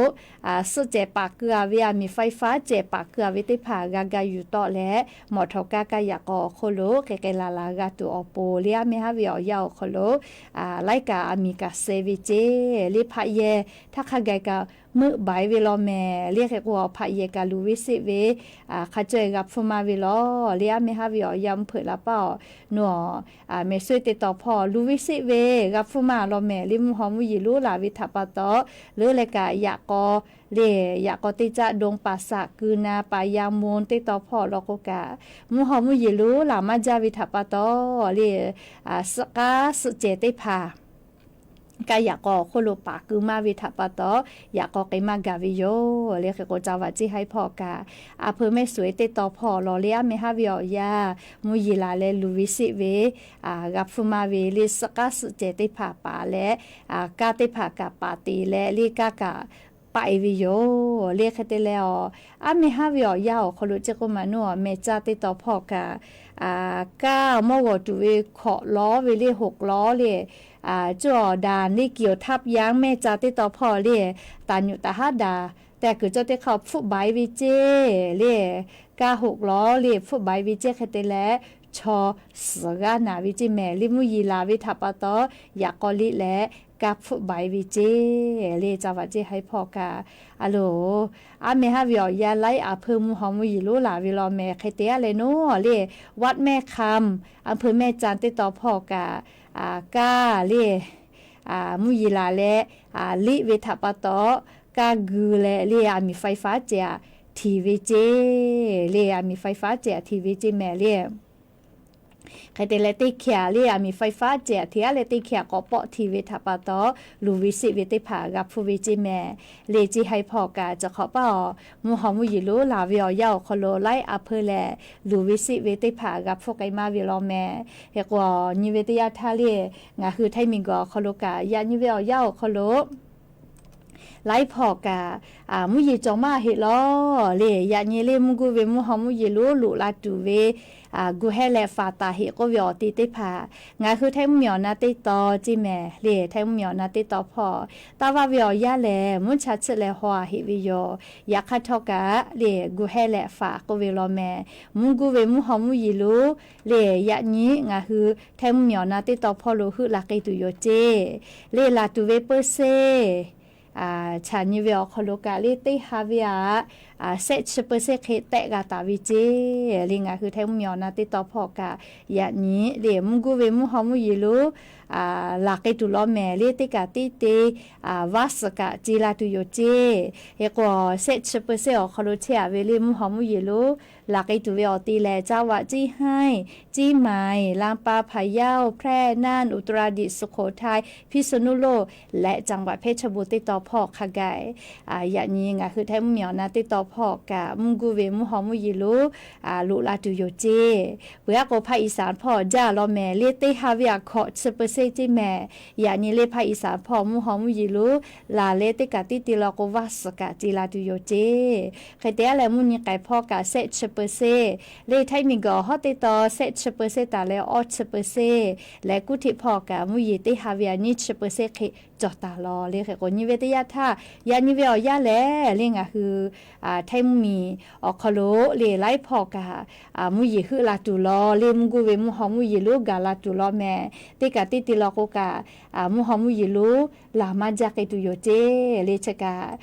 suhˆ cehˬ paˍ keu-a ve, aˬ miˍ ไฟฟ้า cehˬ paˍ keu-a ve teˇ hpaˍ g'a ga yuˬ tawˆ leh, mawˬ htawnˍ kaˇ kaˇ yaꞈ k'aw awˬ hk'oˆ lo hk'e k'ai laˬ laˬ g'a tuˬ awˬ pon le, aˉ mehˍ haˉ ve awˬ yanˇ awˬ hk'aw lo laiˉ kaꞈ aˬ miˍ kaꞈ suh ve ceˇ le. Hpaꞈ yehˬ htaˇ hk'a gaˬ kaꞈ meuˆ baˬ-e ve law mehˍ le. Hk'e k'o, hpaꞈ yehˬ kaꞈ luˬ ve seˆ ve hk'a caweh g'a hpfuhˇ maˇ ve law le. Aˉ mehˍ haˉ ve awˬ yanˇ mvuhˇ hpeuꞈ la paˇ-oˬ, nawˬ mehˍ suiˉ teˇ taw hpawˇ luˬ ve seˆ ve g'a hpfuhˇ maˇ law mehˍ le. Mvuhˇ haw mvuhˇ yeˬ lonˉ laˬ ve htaꞈ pa taw, leuˉ leh kaꞈ yaꞈ k'aw le, yaꞈ k'aw teˇ caˆ ดงป่าสัก keu na paˍ yaˇ mvuhˇ teˇ taw hpawˇ law k'o kaꞈ, mvuhˇ haw mvuhˇ yeˬ lonˉ laˬ maˇ jaˇ ve htaꞈ pa taw le, suhˆ k'aˉ suhˆ cehˬ teˇ hpaˍ kaˇ yaꞈ k'aw awˬ hk'oˆ lo paˍ keu maˇ ve htaꞈ pa taw, yaꞈ k'aw k'ai maˇ gaˬ ve yoˬ le. Hk'e k'o, จังหวัดเชียงราย hpawˇ kaꞈ, a hpeu mehˆ suhˍ-e teˇ taw hpawˇ law le, aˉ mehˍ haˉ ve awˬ yanˇ mvuhˇ yeˬ laˬ leh luˬ ve seˆ ve g'a hpfuhˇ maˇ ve le, suhˆ k'aˉ suhˆ cehˬ teˇ hpaˍ paˍ leh, kaˇ teˇ hpaˍ kaꞈ paˍ teꞈ leh le, kaˇ kaꞈ paˍ-e ve yoˬ le. Hk'e te leh, aˉ mehˍ haˉ ve awˬ yanˇ awˬ hk'aw lo chi k'oˆ maˍ nawˬ, mehˬ caˇ teˇ taw hpawˇ kaꞈ, kaˇ mawˇ g'awˬ tuˬ ve hkawꞈ lawˉ ve le, hoꞈ lawˉ le, cawˇ daꞈ le, เกี่ยวทับยัง mehˬ caˇ teˇ taw hpawˇ le, taˍ nyuꞈ taˍ haˉ daꞈ tehꞈ kuiˬ cawˇ teˇ hk'aˇ hpfuhˆ baˬ-e ve ceˇ le. Kaˇ hoꞈ lawˉ le hpfuhˆ baˬ-e ve ceˇ. Hk'e te leh, chaw suhˍ g'aˇ naˍ ve ceˇ mehˍ le. Mvuhˇ yeˬ laˬ ve htaꞈ pa taw, yaꞈ k'aw liˇ leh kaˇ hpfuhˆ baˬ-e ve ceˇ le. จังหวัดเชียงราย hpawˇ kaꞈ, a loˬ, aˉ mehˍ haˉ ve awˬ yanˇ laiˉ a hpeu mvuhˇ haw mvuhˇ yeˬ lonˉ laˬ ve law mehˍ. Hk'e te-a leh nawˬ le, วัดแม่คำ a hpeu mehˬ caˇ teˇ taw hpawˇ kaꞈ, kaˇ le mvuhˇ yeˬ laˬ leh liˇ ve htaꞈ pa taw, kaˇ gu leh le, aˬ miˍ ไฟฟ้า cehˬ aꞈ htiˍ ve ceˇ le. Aˬ miˍ ไฟฟ้า cehˬ aꞈ htiˍ ve ceˇ mehˍ le. Hk'e te leh, teˇ hkiˬ-aꞈ le, aˬ miˍ ไฟฟ้า cehˬ aꞈ htiˍ-a leh, teˇ hkiˬ-aꞈ k'awꞈ pawˆ htiˍ ve htaꞈ pa taw, luˬ ve seˆ ve teˇ hpaˍ g'a hpfuhˇ ve ceˇ mehˍ le. เชียงราย hpawˇ kaꞈ, chi hk'awꞈ paˇ-oˬ, mvuhˇ haw mvuhˇ yeˬ lonˉ laˬ ve awˬ yanˇ awˬ hk'aw lo laiˉ a hpeu lehˬ, luˬ ve seˆ ve teˇ hpaˍ g'a hpfuhˇ k'ai maˇ ve law mehˍ. Hk'e k'o, nyi ve teˇ yanˇ htaˇ le, ngaˬ hui Htaiˇ miˬguiˬ awˬ hk'aw lo kaꞈ, yaꞈ nyi ve awˬ yanˇ awˬ hk'aw lo laiˉ hpawˇ kaꞈ, mvuhˇ yeˬ cawˬ maˇ heˆ law le. Yaꞈ nyi le, mvuhˇ guˇ ve mvuhˇ haw mvuhˇ yeˬ lonˉ loꞈ la tuˬ ve gu hehˇ leh faˍ taˍ heˆ k'oˆ ve awˬ te teˇ hpaˍ, ngaˬ hui Htaiˇ mvuhˇmiˬ awˬ na teˇ taw ceˇ mehˍ le. Htaiˇ mvuhˇmiˬ awˬ na teˇ taw hpawˇ, taˇ vaˇ ve awˬ yanˇ lehˬ, mvuhˇ cha chiˆ leh haw-a heˆ ve yoˬ. Yaꞈ hk'aˇ htawˇ kaꞈ le, gu hehˇ leh faˍ k'oˆ ve law mehˍ. Mvuhˇ guˇ ve mvuhˇ haw mvuhˇ yeˬ lonˉ le, yaꞈ nyi ngaˬ hui Htaiˇ mvuhˇmiˬ awˬ na teˇ taw hpawˇ lo heuˆ la k'ai tuˬ yoˬ ceˇ le. Laˬ tuˬ ve เปอร์เซ็นต์ chaꞈ nyi ve awˬ hk'aw lo kaꞈ le, teˇ ha ve aꞈ, shehˆ chi เปอร์เซ็นต์ hk'e tehˆ g'a taˍ ve ceˇ le. Ngaˬ hui Htaiˇ mvuhˇmiˬ awˬ na teˇ taw hpawˇ kaꞈ, yaꞈ nyi le, mvuhˇ guˇ ve mvuhˇ haw mvuhˇ yeˬ lonˉ laˬ k'ai tuˬ law mehˍ le, teˇ kaꞈ tiˉ te vaˇ suhˍ kaꞈ ce la tuˬ yoˬ ceˇ. Hk'e k'o, shehˆ chi เปอร์เซ็นต์ awˬ hk'aw lo chehˇ-a ve le, mvuhˇ haw mvuhˇ yeˬ lonˉ laˬ k'ai tuˬ ve awˬ te lehˬ, จังหวัดเชียงราย, เชียงใหม่, ลำปาง, พะเยา, แพร่, น่าน, อุตรดิตถ์, สุโขทัย, พิษณุโลก leh จังหวัดเพชรบูรณ์ teˇ taw hpawˇ hk'a gaˬ, yaꞈ nyi ngaˬ hui Htaiˇ mvuhˇmiˬ awˬ na teˇ taw hpawˇ kaꞈ mvuhˇ guˇ ve mvuhˇ haw mvuhˇ yeˬ lonˉ loꞈ la tuˬ yoˬ ceˇ. Peuˬ aˉ k'o ภาคอีสาน hpawˇ jaˇ law mehˍ le, teˇ ha ve aꞈ hkawꞈ chi เปอร์เซ็นต์ ceˇ mehˍ. Yaꞈ nyi le ภาคอีสาน hpawˇ mvuhˇ haw mvuhˇ yeˬ lonˉ laˬ leh teˇ kaꞈ tiˉ te law k'o, vaˇ suhˍ kaꞈ te la tuˬ yoˬ ceˇ. Hk'e te aˉ leh mvuhˇ nyi k'ai hpawˇ kaꞈ shehˆ chi เปอร์เซ็นต์, le Htaiˇ miˬguiˬ awˬ hawˉ teˇ taw shehˆ chi เปอร์เซ็นต์ taˍ leh awˇ chi เปอร์เซ็นต์ leh kuˉ hteꞈ hpawˇ kaꞈ mvuhˇ yeˬ teˇ ha ve aꞈ nyiˇ chi เปอร์เซ็นต์ hk'e cawˬ taˍ law le. Hk'e k'o nyi ve teˇ yanˇ htaˇ, yaꞈ nyi ve awˬ yanˇ lehˬ le ngaˬ hui Htaiˇ mvuhˇ miˬ awˬ hk'aw lo le laiˉ hpawˇ kaꞈ mvuhˇ yeˬ heuˆ la tuˬ law le, mvuhˇ guˇ ve mvuhˇ haw mvuhˇ yeˬ lonˉ gaˬ la tuˬ law mehˍ. Teˇ kaꞈ tiˉ te law k'o kaꞈ mvuhˇ haw mvuhˇ yeˬ lonˉ laˬ maˇ jaˇ k'ai tuˬ yoˬ ceˇ. Le chi kaꞈ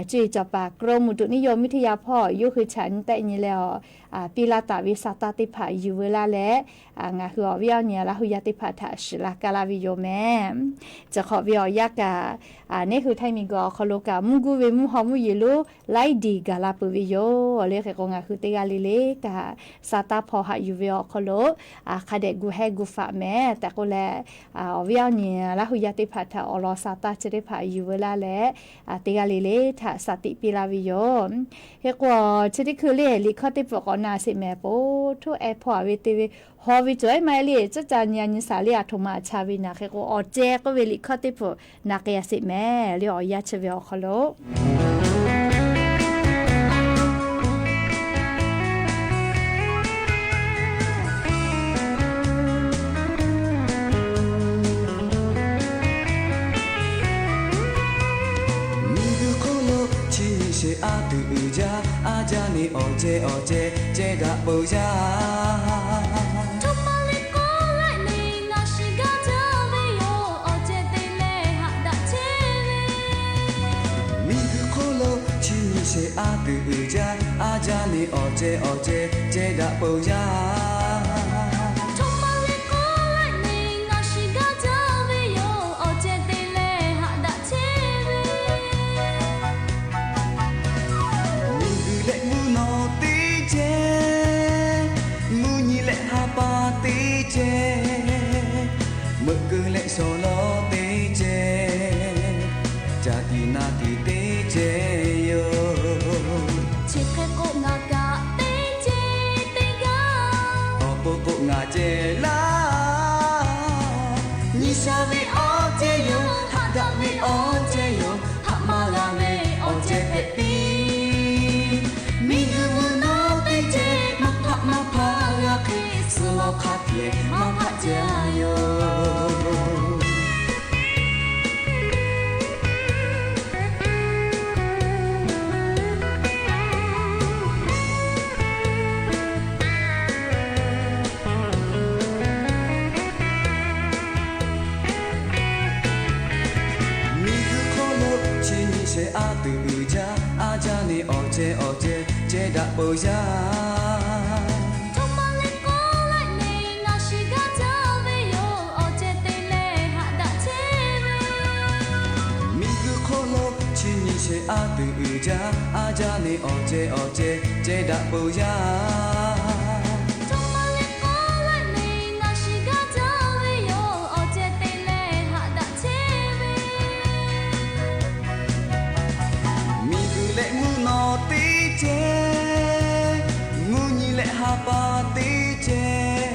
cuˇ yiˍ cawˬ paˍ กรมอุตุนิยมวิทยา hpawˇ yawˇ hui chaꞈ nyi tehˆ nyi leh awˬ piˇ laˇ taˍ ve sa taˇ teˇ hpaˍ yuˬ veu laˇ leh, ngaˬ hui awˬ viˉ awˬ nyi Laˇ huˍ yaˇ teˇ hpaˍ htaꞈ shiˍ la kaˇ laˇ ve yoˬ mehˍ. Chi hk'awꞈ ve awˬ yanˇ kaꞈ, neˇ hui Htaiˇ miˬguiˬ awˬ hk'aw lo kaꞈ mvuhˇ guˇ ve mvuhˇ haw mvuhˇ yeˬ lonˉ laiˉ diˬ gaˬ la peuˬ ve yoˬ le. Hk'e k'o ngaˬ hui teˇ g'aˇ le le kaꞈ sa taˇ hpaw haꞈ yuˬ ve awˬ hk'aw lo hk'a dehꞈ gu hehˉ gu faꞈ mehˍ tehꞈ k'oˆ leh, awˬ viˉ awˬ nyi Laˇ huˍ yaˇ teˇ hpaˍ htaꞈ awˬ lawn sa taˇ chi teˇ hpaˍ yuˬ veu laˇ leh, teˇ g'aˇ le le htaꞈ sa tiꞈ piˇ laˇ ve yoˬ. Hk'e k'o, chi teˇ hkui le liꞈ hkawˇ teˇ pfuhꞈ k'awꞈ na sheˍ mehˍ, po htoˇ ehˉ hpawˇ a ve te ve haw ve cawˬ ehˉ maˇ heˆ le, caˉ ca nyi a nyi shaˍ le a htoꞈ ma a cha ve naˬ. Hk'e k'o, awˬ ceh k'oˆ ve liꞈ hkawˇ teˇ pfuhꞈ na k'ai a sheˍ mehˍ le, awˬ yanˇ chi ve awˬ hk'aw lo Miˬguiˬ hk'oˆ lo chi nyi sheˍ a tuˬ uiˍ jaˇ, a jaˇ ve awˬ ceh awˬ ceh ceh daꞈ peuˬ yaˇ. Miˬguiˬ hk'oˆ lo chi nyi sheˍ a tuˬ uiˍ jaˇ, a jaˇ ve awˬ ceh awˬ ceh ceh daꞈ peuˬ yaˇ. Miˬguiˬ leh mvuhˇ naw teˇ ceh, mvuhˇ nyi leh ha pa teˇ ceh, meuꞈ keu leh shawˍ law teˇ ceh, caˬ tiꞈ na tiꞈ teˇ ceh yoˬ. Chi hk'e k'o ngaˬ kaꞈ teˇ ceh teˇ g'aˇ, awˬ pon k'o ngaˬ ceh laˇ. Nyi sha ve awˬ ceh yoˬ, haꞈ daꞈ ve awˬ ceh yoˬ, haꞈ maˇ g'a ve awˬ ceh hpehꞈ piˇ. Miˬguiˬ mvuhˇ naw teˇ ceh maˇ hpaˆ maˇ hpaˆ g'a hk'e, suh law hk'a hpehꞈ maˇ hpaˆ ceh a yoˬ. Miˬguiˬ hk'oˆ lo chi nyi sheˍ a tuˬ uiˍ jaˇ, a jaˇ ve awˬ ceh awˬ ceh ceh daꞈ peuˬ yaˇ. Miˬguiˬ hk'oˆ lo chi nyi sheˍ a tuˬ uiˍ jaˇ, a jaˇ ve awˬ ceh awˬ ceh ceh daꞈ peuˬ yaˇ. Miˬguiˬ leh mvuhˇ naw teˇ ceh, mvuhˇ nyi leh ha pa teˇ ceh,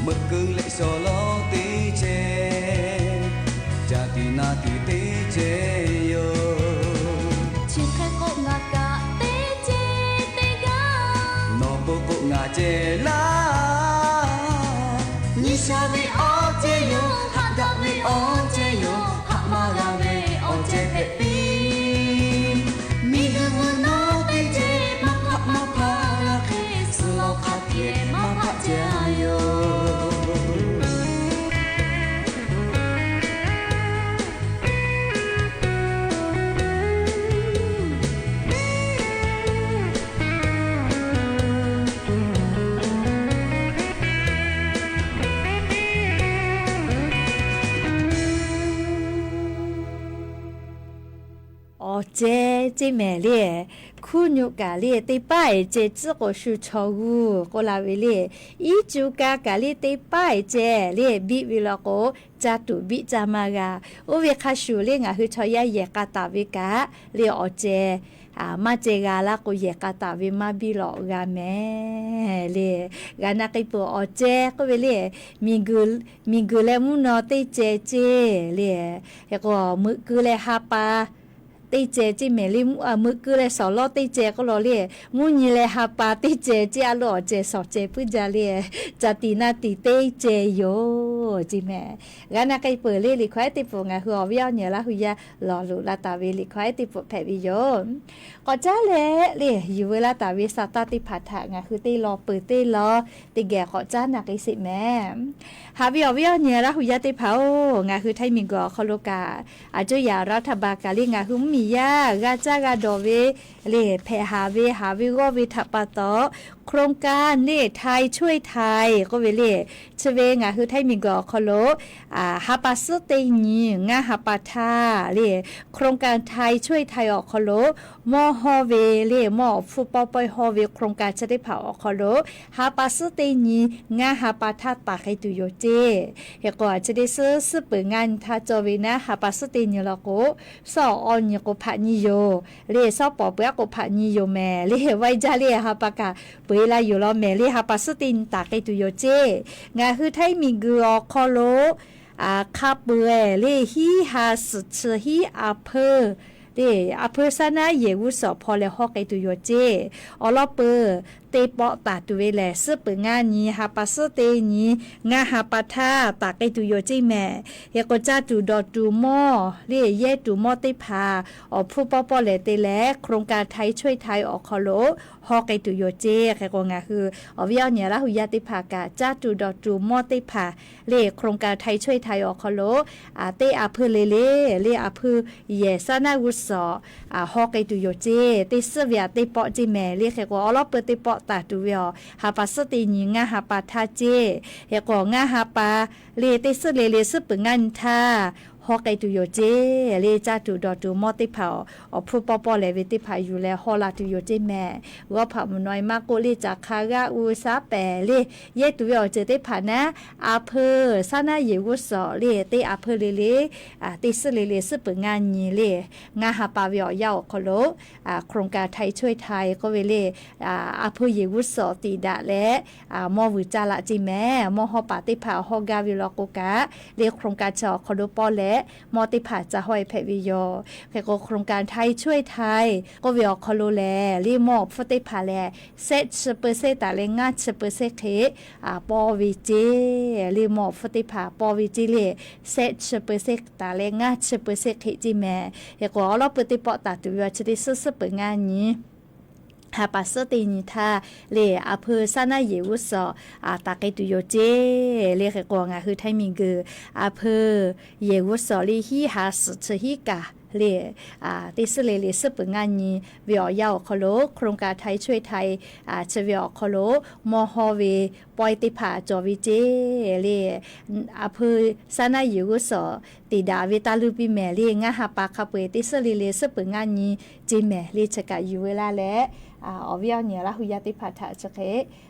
meuꞈ keu leh shawˍ law teˇ ceh, caˬ tiꞈ na tiꞈ teˇ ceh yoˬ. Chi hk'e k'o ngaˬ kaꞈ teˇ ceh teˇ g'aˇ, nawˬ pon k'o ngaˬ ceh laˇ. Nyi sha ve awˬ ceh yoˬ, haꞈ daꞈ ve awˬ ceh yoˬ, haꞈ maˇ g'a ve awˬ ceh hpehꞈ piˇ. Miˬguiˬ mvuhˇ naw teˇ ceh maˇ hpaˆ maˇ hpaˆ g'a hk'e, suh law hk'a hpehꞈ maˇ hpaˆ ceh a yoˬ. Awˬ ceh ceˇ mehˍ le, hkuˇ nyu kaꞈ le teˇ paˉ ehˍ ceh tcuhˉ k'o shu chaw g'uˇ k'oˆ la ve le. Iˉ cu ka kaꞈ le teˇ paˉ ehˍ ceh le biˆ ve law k'o, caˇ tuˬ biˆ caˇ maˇ g'a. Oˇ ve hk'a shuˍ le ngaˬ hui chaw yaˇ yehˬ k'a taˍ ve kaꞈ le awˬ ceh maˇ ceh g'a laˇ k'o, yehˬ k'a taˍ ve maˇ biˇ lawꞈ g'a mehˍ le. G'a na k'ai peuˬ awˬ ceh k'oˆ ve le, miˬguiˬ leh mvuhˇ naw teˇ ceh ceˇ le. Hk'e k'o, meuꞈ keu leh ha pa teˇ ceh ceˇ mehˍ le. Meuꞈ keu leh shawˍ lawˇ teˇ ceh k'oˆ law le. Mvuhˇ nyi leh ha pa teˇ ceh ceˇ, a loꞈ awˬ ceh shawˍ ceh puiˉ jaˇ le. Caˬ tiˍ na tiˍ teˇ ceh yoˬ ceˇ mehˍ. G'a na k'ai peuˬ le. Liꞈ hkawˇ ehˉ teˇ pfuhˍ ngaˬ hui awˬ viˉ awˬ nyi Laˇ hu yaˇ lawˬ loꞈ la taˍ ve liꞈ hkawˇ ehˉ teˇ pfuhˍ hpehꞈ ve yoˬ. K'awꞈ caˉ leh le, yuˬ veu laˇ taˍ ve sa taˇ teˇ hpaˍ htaꞈ ngaˬ hui teˇ law peuˬ teˇ law teˇ geh k'awꞈ caˉ na k'ai sheˍ mehˍ. Haꞈ ve awˬ viˉ awˬ nyi Laˇ hu yaˇ teˇ hpaˍ-oˬ, ngaˬ hui htaiˇ miˬguiˬ awˬ hk'aw lo kaꞈ, a cuˇ yaꞈ รัฐบาล kaꞈ le, ngaˬ hui mvuhˇmiˬ yaˇ g'a caˇ g'a dawˬ ve le, hpehꞈ haˍ ve haˍ ve g'awˇ ve htaꞈ pa taw, โครงการ le, ไทยช่วยไทย k'oˆ ve le, chi ve ngaˬ hui htaiˇ miˬguiˬ awˬ hk'aw lo ha pa suhˉ teˇ nyi ngaˇ ha pa htaˇ le, โครงการ ไทยช่วยไทย awˬ hk'aw lo mawˇ hawˇ ve le, mawˇ awˬ hpfuhˇ pawˇ pawehˇ hawˇ ve โครงการ chi teˇ hpaˍ awˬ hk'aw lo ha pa suhˉ teˇ nyi ngaˇ ha pa htaˇ taˍ k'ai tuˬ yoˬ ceˇ. Hk'e k'o, chi teˇ suhˉ suhˉ peuˬ ngaˇ nyi htaˇ cawˬ ve naˉ, ha pa suhˉ teˇ nyi law k'o, suhˉ awˬ awˇ nyi k'o hpaꞈ nyi yoˬ le, suhˉ pawˍ peuˬ aˉ k'o hpaꞈ nyi yoˬ mehˍ le. Vaiˇ jaˇ le, ha pa kaꞈ peu e la yoˬ law mehˍ le. Ha pa suhˉ teˇ nyi taˍ k'ai tuˬ yoˬ ceˇ. Ngaˬ hui htaiˇ miˬguiˬ awˬ hk'aw lo hk'a peu-eˬ le, hiˉ ha suhˍ chi hiˉ a hpeuˇ le, a hpeuˇ saˉ naˉ yehˬ g'uˇ suhˍ hpaw leh hawˇ k'ai tuˬ yoˬ ceˇ. Awˬ lawn peuˬ teˇ pawˆ taˍ tuˬ ve lehˬ, suhˉ peuˬ ngaˇ nyi ha pa suhˉ teˇ nyi ngaˇ ha pa htaˇ taˍ k'ai tuˬ yoˬ ceˇ mehˍ. Hk'e k'o, caˇ tuˬ dawˬ tuˬ mawˇ le, yehˇ tuˬ mawˇ teˇ hpaˍ awˬ hpfuhˇ pawˇ pawˇ lehˬ te leh โครงการ ไทยช่วยไทย awˬ hk'aw lo hawˇ k'ai tuˬ yoˬ ceˇ. Hk'e k'o, ngaˬ hui awˬ viˉ awˬ nyi Laˇ hu yaˇ teˇ hpaˍ kaꞈ, caˇ tuˬ dawˬ tuˬ mawˇ teˇ hpaˍ le, โครงการ ไทยช่วยไทย awˬ hk'aw lo teˇ a hpeuˇ le le, le a hpeuˇ yehˬ saˉ naˉ g'uˇ suhˍ hawˇ k'ai tuˬ yoˬ ceˇ. Teˇ suhˉ ve aꞈ teˇ pawˆ ceˇ mehˍ le. Hk'e k'o, awˬ lawn peuˬ teˇ pawˆ taˍ tuˬ ve awˬ ha pa suhˉ teˇ nyi ngaˇ ha pa htaˇ ceˇ. Hk'e k'o, ngaˇ ha pa le teˇ suhˉ le le suhˉ peuˬ ngaˇ nyi htaˇ hawˇ k'ai tuˬ yoˬ ceˇ. Le caˇ tuˬ dawˬ tuˬ mawˇ teˇ hpaˍ awˬ hpfuhˇ pawˇ pawˇ lehˬ ve teˇ hpaˍ yuˬ leh hawˇ la tuˬ yoˬ ceˇ mehˍ. G'awˇ hpaꞈ mvuhˬ naw e maˇ k'oˆ le, caˬ hk'a g'aˇ u shaˉ pehˍ le, yehˇ tuˬ ve awˬ ceuˬ teˇ hpaˍ naˉ, a hpeuˇ saˉ naˉ yehˬ g'uˇ suhˍ le, teˇ a hpeuˇ le le, teˇ suhˉ le le suhˉ peuˬ ngaˇ nyi le, ngaˇ ha pa ve awˬ yanˇ awˬ hk'aw lo โครงการ ไทยช่วยไทย k'oˆ ve le, a hpeuˇ yehˬ g'uˇ suhˍ tiꞈ daꞈ leh mawˇ vuiˬ caˇ laꞈ ceˇ mehˍ. Mawˇ hawˇ paˍ teˇ hpaˍ hawˇ gaˇ ve law k'o kaꞈ le, โครงการ chi awˬ hk'aw lo pawˇ leh mawˇ teˇ hpaˍ ca hawˇ e hpehꞈ ve yoˬ. Hk'e k'o, โครงการ ไทยช่วยไทย k'oˆ ve awˬ hk'aw lo lehˬ le, mawˇ awˬ hpfuhˇ teˇ hpaˍ lehˬ, shehˆ chi เปอร์เซ็นต์ taˍ leh ngaˇ chi เปอร์เซ็นต์ hk'e paw ve ceˇ. Le mawˇ awˬ hpfuhˇ teˇ hpaˍ paw ve ceˇ le, shehˆ chi เปอร์เซ็นต์ taˍ leh ngaˇ chi เปอร์เซ็นต์ hk'e ceˇ mehˍ. Hk'e k'o, awˬ lawn peuˬ teˇ pawˆ taˍ tuˬ ve awˬ chi teˇ suhˉ suhˉ peuˬ ngaˇ nyi ha pa suhˉ teˇ nyi htaˇ le, a hpeuˇ saˉ naˉ yehˬ g'uˇ suhˍ taˍ k'ai tuˬ yoˬ ceˇ. Le hk'e k'o, ngaˬ hui htaiˇ miˬguiˬ a hpeuˇ yehˬ g'uˇ suhˍ le hiˉ ha suhˍ chi hiˉ kaꞈ le, teˇ suhˉ le le suhˉ peuˬ ngaˇ nyi ve awˬ yanˇ awˬ hk'aw lo โครงการ ไทยช่วยไทย chi ve awˬ hk'aw lo mawˇ hawˇ ve pawehˇ teˇ hpaˍ cawˬ ve ceˇ. Le a hpeuˇ saˉ naˉ yehˬ g'uˇ suhˍ tiꞈ daꞈ ve taˇ luˇ piˇ mehˍ le, ngaˇ ha pa hk'a peu-eˬ teˇ suhˉ le le suhˉ peuˬ ngaˇ nyi ceˇ mehˍ le. Chi kaꞈ yuˬ veu laˇ leh, awˬ viˉ awˬ nyi Laˇ hu yaˇ teˇ hpaˍ htaꞈ chi hk'e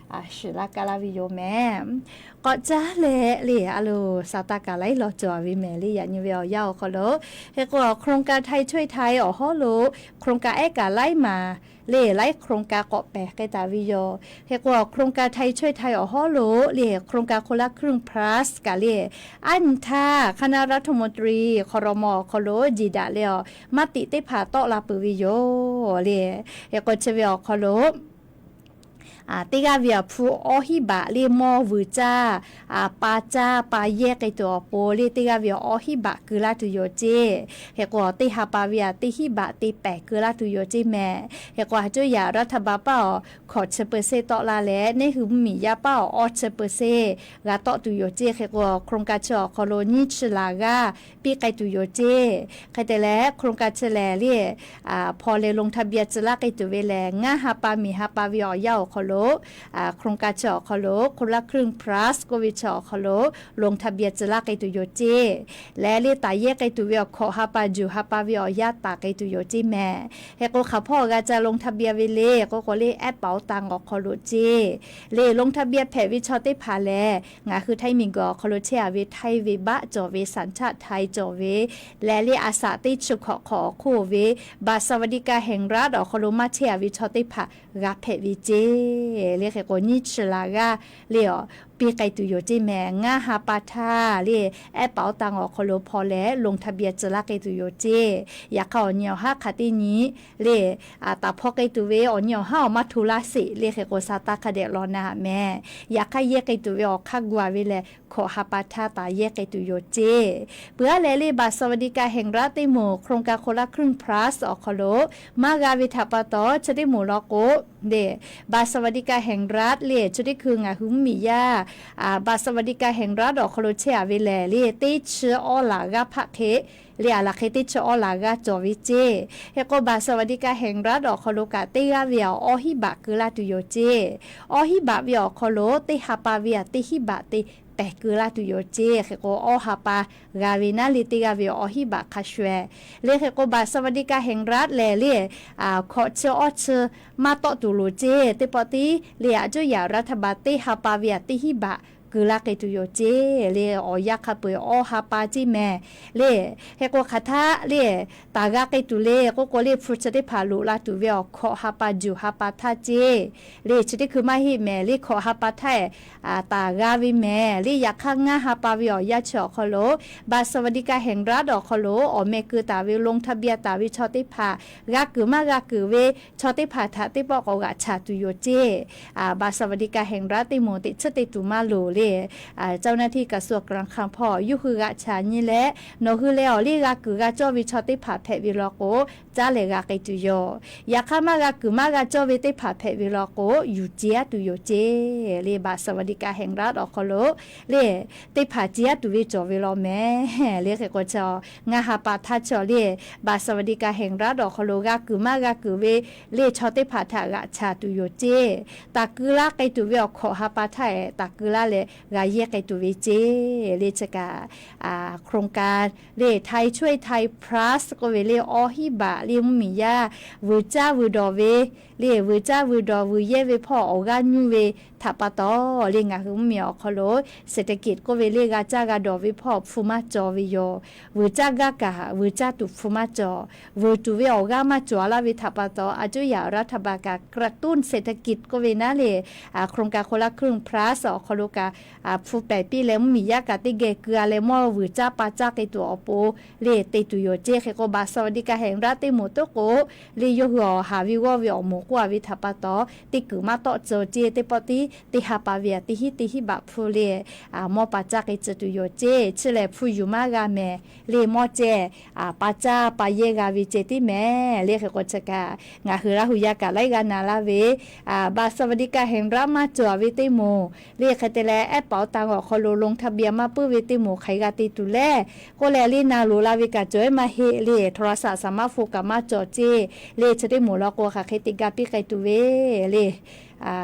shiˍ laˇ kaˇ laˇ ve yoˬ mehˍ. K'awꞈ caˉ leh le, a loˍ, Saˍtanˍ kaꞈ laiˉ law cawˬ ve mehˍ le, yaꞈ nyi ve awˬ yanˇ awˬ hk'aw lo. Hk'e k'o, โครงการ ไทยช่วยไทย awˬ hawˉ lo โครงการ ehˉ kaꞈ laiˉ maˬ le, laiˉ โครงการ k'awꞈ pehˬ k'ai taˍ ve yoˬ. Hk'e k'o, โครงการ ไทยช่วยไทย awˬ hawˉ lo le, โครงการ คนละครึ่ง plus kaꞈ le, aˉ nyi htaˇ คณะรัฐมนตรี ครม. awˬ hk'aw lo jiˬ daꞈ leh awˬ มติ teˇ hpaˍ tawˆ la peuˬ ve yoˬ le. Hk'e k'o, chi ve awˬ hk'aw lo teˇ g'aˇ ve awˬ hpu awˇ hiˉ baꞈ le mawˇ vuiˬ caˇ, pa caˇ pa yehˇ k'ai tuˬ awˬ pon le, teˇ g'aˇ ve awˇ hiˉ baꞈ keu laˇ tuˬ yoˬ ceˇ. Hk'e k'o, teˇ ha pa ve aꞈ teˇ hiˉ baꞈ te pehˍ keu laˇ tuˬ yoˬ ceˇ mehˍ. Hk'e k'o, a cuˇ yaꞈ รัฐบาล paˇ awˬ hkawꞈ chi เปอร์เซ็นต์ tawˆ la leh, neˇ hui mvuhˇmiˬ yaˇ paˇ awˬ awˇ chi เปอร์เซ็นต์ g'a tawˆ tuˬ yoˬ ceˇ. Hk'e k'o, โครงการ chi awˬ hk'aw lo nyiˇ chi laˬ g'aˇ piˇ k'ai tuˬ yoˬ ceˇ. Hk'e te leh, โครงการ chi lehˬ le, hpaw leh ลงทะเบียน tcuh laˇ k'ai tuˬ ve lehˬ, ngaˇ ha pa miˬ ha pa ve awˬ yanˇ awˬ hk'aw lo lo, โครงการ chi awˬ hk'aw lo คนละครึ่ง plus k'oˆ ve chi awˬ hk'aw lo ลงทะเบียน tcuh laˇ k'ai tuˬ yoˬ ceˇ. Leh le taˍ yehˇ k'ai tuˬ ve awˬ hkawꞈ ha pa juˬ ha pa ve awˬ yanˇ taˍ k'ai tuˬ yoˬ ceˇ mehˍ. Hk'e k'o hk'aˬ hpawˇ g'a ca ลงทะเบียน ve le k'oˆ k'o le แอปเป๋าตัง awˬ hk'aw lo ceˇ. Le ลงทะเบียน hpehꞈ ve chaw teˇ hpaˍ lehˬ, ngaˬ hui Htaiˇ miˬguiˬ awˬ hk'aw lo chehˇ a ve Htaiˇ ve บัตร cawˬ ve, สัญชาติไทย cawˬ ve, leh le a shaꞈ teˇ chi hkawꞈ hk'awꞈ awˬ hk'oˆ ve บัตรสวัสดิการแห่งรัฐ awˬ hk'aw lo maˇ chehˇ a ve chaw teˇ hpaˍ g'a hpehꞈ ve ceˇ. Le hk'e k'o nyiˇ chi laˬ g'aˇ le awˬ piˇ k'ai tuˬ yoˬ ceˇ mehˍ. Ngaˇ ha pa htaˇ le แอปเป๋าตัง awˬ hk'aw lo hpaw leh ลงทะเบียน tcuh laˇ k'ai tuˬ yoˬ ceˇ. Yaꞈ hk'aˇ awˬ nyi awˬ haˉ hk'aˬ teˇ nyi le taˍ hpaw k'ai tuˬ ve awˬ nyi awˬ haˉ awˬ maˇ hto laˇ sheˍ. Le hk'e k'o sa taˇ hk'a dehꞈ law na mehˍ. Yaꞈ hk'aˇ yehˇ k'ai tuˬ ve awˬ hk'aˇ gu a ve lehˬ, hkawꞈ ha pa htaˇ taˍ yehˇ k'ai tuˬ yoˬ ceˇ. Peuˬ aˉ leh le บัตรสวัสดิการแห่งรัฐ teˇ moˍ โครงการคนละครึ่ง plus awˬ hk'aw lo maˇ g'a ve htaꞈ pa taw, chi teˇ moˍ law k'o le บัตรสวัสดิการแห่งรัฐ le chi teˇ hkui ngaˬ hui mvuhˇmiˬ yaˇ บัตรสวัสดิการแห่งรัฐ awˬ hk'aw lo chehˇ a ve lehˬ le, teˇ chi awˇ laˬ g'aˇ hpaˆ hk'e le a laˬ hk'e teˇ chi awˇ laˬ g'aˇ cawˬ ve ceˇ. Hk'e k'o บัตรสวัสดิการแห่งรัฐ awˬ hk'aw lo kaꞈ teˇ g'aˇ ve awˬ awˇ hiˉ baꞈ keu laˇ tuˬ yoˬ ceˇ. Awˇ hiˉ baꞈ ve awˬ hk'aw lo teˇ ha pa ve a teˇ hiˉ baꞈ te pehˬ keu laˇ tuˬ yoˬ ceˇ. Hk'e k'o awˇ ha pa g'a ve naˉ le teˇ g'aˇ ve awˬ hiˉ baꞈ hk'a shuˍ ehˍ. Le hk'e k'o บัตรสวัสดิการแห่งรัฐ lehˬ le, hkawꞈ chi awˇ chi maˇ tawˆ tuˬ loˍ ceˇ. Teˇ pawˆ tiˉ le a cuˇ yaꞈ รัฐบาล teˇ ha pa ve a teˇ hiˉ baꞈ keu laˇ k'ai tuˬ yoˬ ceˇ. Le awˬ yanˇ hk'a peu-eˬ awˇ ha pa ceˇ mehˍ. Le hk'e k'o hk'aˬ htaˇ le taˍ g'a k'ai tuˬ le k'oˆ k'o le hpu chi teˇ hpaˍ loꞈ la tuˬ ve awˬ hkawꞈ ha pa juˬ ha pa htaˇ ceˇ. Le chi teˇ hkui maˇ heˆ mehˍ. Le hkawꞈ ha pa htaˇ ehˍ taˍ g'a ve mehˍ. Le yaꞈ hk'aˇ ngaˇ ha pa ve awˬ yanˇ chi awˬ hk'aw lo บัตรสวัสดิการแห่งรัฐ awˬ hk'aw lo awˬ meh keu taˍ ve ลงทะเบียน taˍ ve chaw teˇ hpaˍ g'a kuiˬ maˇ g'a kuiˬ ve chaw teˇ hpaˍ htaꞈ teˇ pawˆ k'awꞈ g'aꞈ chaˍ tuˬ yoˬ ceˇ. บัตรสวัสดิการแห่งรัฐ teˇ moˍ teꞈ chiˉ te tuˬ maˇ loˍ le. เจ้าหน้าที่กระทรวงการคลัง hpawˇ yawˇ hui g'aꞈ chaˍ nyi leh, nawˬ hui leh awˬ liˇ g'a kuiˬ g'a cawˇ ve chaw teˇ hpaˍ hpehꞈ ve law k'o, caˉ leh g'a k'ai tuˬ yoˬ. Yaꞈ hk'aˇ maˇ g'a kuiˬ maˇ g'a cawˇ ve teˇ hpaˍ hpehꞈ ve law k'o, yuˬ ce aˉ tuˬ yoˬ ceˇ. Le บัตรสวัสดิการแห่งรัฐ awˬ hk'aw lo le teˇ hpaˍ ce aˉ tuˬ ve cawˬ ve law mehˍ. Le hk'e k'o chi ngaˇ ha pa htaˇ chi le บัตรสวัสดิการแห่งรัฐ awˬ hk'aw lo g'a kuiˬ maˇ g'a kuiˬ ve le chaw teˇ hpaˍ htaꞈ g'aꞈ chaˍ tuˬ yoˬ ceˇ. Taˍ keu laˇ k'ai tuˬ ve awˬ hkawꞈ ha pa htaˇ ehˍ taˍ keu laˇ leh g'a yehˇ k'ai tuˬ ve ceˇ. Le chi kaꞈ โครงการ le Thai Choice Thai Plus k'oˆ ve le awˇ hiˉ baꞈ le mvuhˇmiˬ yaˇ vuiˬ caˇ vuiˬ dawˬ ve le vuiˬ caˇ vuiˬ dawˬ vuiˬ yehˇ ve hpawˇ awˬ g'aˇ nyuˇ ve htaꞈ pa taw, le ngaˬ hui mvuhˇmiˬ awˬ hk'aw lo เศรษฐกิจ k'oˆ ve le g'a caˇ g'a dawˬ ve hpawˇ hpu maˇ cawˬ ve yoˬ. Vuiˬ caˇ gaˇ kaꞈ vuiˬ caˇ tuˬ hpu maˇ cawˬ. Vuiˬ tuˬ ve awˬ g'aˇ maˇ cawˬ laˇ ve htaꞈ pa taw, a cuˇ yaꞈ รัฐบาล kaꞈ กระตุ้นเศรษฐกิจ k'oˆ ve naˉ le โครงการคนละครึ่ง plus awˬ hk'aw lo kaꞈ hpu pehˍ piˇ leh mvuhˇmiˬ yaˇ kaꞈ teˇ geh keu a leh mawˇ vuiˬ caˇ pa caˇ k'ai tuˬ awˬ pon le te tuˬ yoˬ ceˇ. Hk'e k'o บัตรสวัสดิการแห่งรัฐ teˇ moˍ toˉ k'o le yawˇ hui awˬ haˍ ve g'awˇ ve awˬ moˍ k'oˆ a ve htaꞈ pa taw, teˇ kuiˬ maˇ tawˆ tcuh ceˇ. Teˇ pawˆ tiˉ teˇ ha pa ve a teˇ hiˉ teˇ hiˉ baꞈ hpu le mawˇ pa caˇ k'ai tcuh tuˬ yoˬ ceˇ. Chi lehˬ hpu yuˬ maˇ g'a mehˍ. Le mawˇ ceh pa caˇ pa yehˇ g'a ve ceh tiˉ mehˍ. Le hk'e k'o chi kaꞈ ngaˬ hui Laˇ hu yaˇ kaꞈ laiˉ g'aˇ na laˇ ve บัตรสวัสดิการแห่งรัฐ maˇ cawˬ ve teˇ moˍ le hk'e te leh แอปเป๋าตัง awˬ hk'aw lo ลงทะเบียน maˇ puiˉ ve teˇ moˍ hk'aˬ hk'e g'a te tuˬ le k'oˆ leh le na loˍ la ve kaꞈ cawˬ ehˉ maˇ heˆ. Le โทรศัพท์ สมาร์ทโฟน kaꞈ maˇ cawˬ ceˇ. Le chi teˇ moˍ law k'o hk'aˬ hk'e te ga piˇ k'ai tuˬ ve le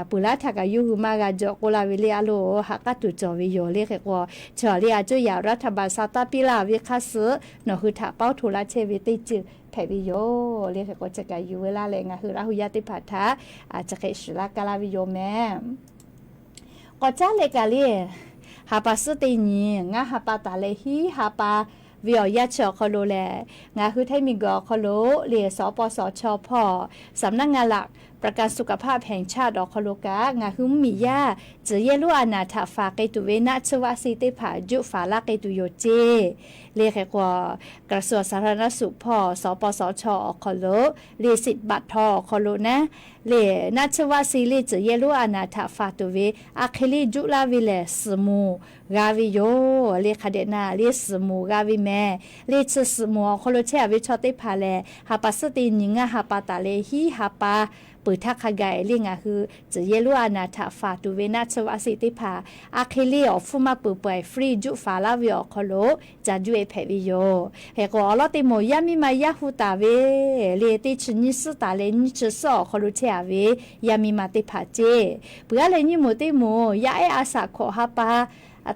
peuˬ laˇ htaꞈ kaꞈ yawˇ hui maˇ g'a jawꞈ k'oˆ laˇ ve le a loˍ ha k'aˉ tuˬ cawˬ ve yoˬ. Le hk'e k'o chi le a cuˇ yaꞈ รัฐบาล sa taˇ piˇ laˇ ve hk'aˇ suh nawˬ hui htaꞈ paoˉ hto laˇ chehˇ ve teˇ ceuˬ hpehꞈ ve yoˬ. Le hk'e k'o chi kaꞈ yuˬ ve laˇ leh ngaˬ hui Laˇ hu yaˇ teˇ hpaˍ htaꞈ chi hk'e shiˍ laˇ kaˇ laˇ ve yoˬ mehˍ. K'awꞈ caˉ leh kaꞈ le ha pa suhˉ teˇ nyi ngaˇ ha pa taˍ leh hiˉ ha pa ve awˬ yanˇ chi awˬ hk'aw lo lehˬ, ngaˬ hui Htaiˇ miˬguiˬ awˬ hk'aw lo le สปสช hpawˇ สำนักงานหลักประกันสุขภาพแห่งชาติ awˬ hk'aw lo kaꞈ ngaˬ hui mvuhˇmiˬ yaˇ tcuhˬ yehˇ lonˉ a naˍ htaꞈ faˍ k'ai tuˬ ve naˆ tsuhˇ vaˆ si teˇ hpaˍ juˆ faˍ laˇ k'ai tuˬ yoˬ ceˇ. Le hk'e k'o กระทรวงสาธารณสุข hpawˇ สปสช awˬ hk'aw lo le สิทธิ์บัตรทอง awˬ hk'aw lo naˉ le naˆ tsuhˇ vaˆ si le tcuhˬ yehˇ lonˉ a naˍ htaꞈ faˍ tuˬ ve a hk'e le juˆ laˇ ve lehˬ suhˍ moˍ g'a ve yoˬ. Le hk'a dehꞈ na le suhˍ moˍ g'a ve mehˍ. Le chi suhˍ moˍ awˬ hk'aw lo chehˇ a ve chaw teˇ hpaˍ lehˬ ha pa suhˉ teˇ nyi ngaˇ ha pa taˍ leh hiˉ ha pa peuˬ htaˇ hk'a gaˬ le ngaˬ hui tcuh yehˇ lonˉ a naˍ htaꞈ faˍ tuˬ ve naˆ tsuhˇ vaˆ seˆ teˇ hpaˍ a hk'e le awˬ hpfuhˇ maˇ peuˬ peuˬ free juˆ faˍ laˇ ve awˬ hk'aw lo ca juˆ e hpehꞈ ve yoˬ. Hk'e k'o awˬ lawn teˇ moˍ yaˇ miˇ ma yaˇ hu taˍ ve le teˇ chi nyiˇ suhˉ taˍ leh nyiˇ chi suhˉ awˬ hk'aw lo chehˇ a ve yaˇ miˇ ma teˇ hpaˍ ceˇ. Peuˬ a leh nyiˇ moˍ teˇ moˍ yaˇ ehˉ a shaꞈ hkawꞈ ha pa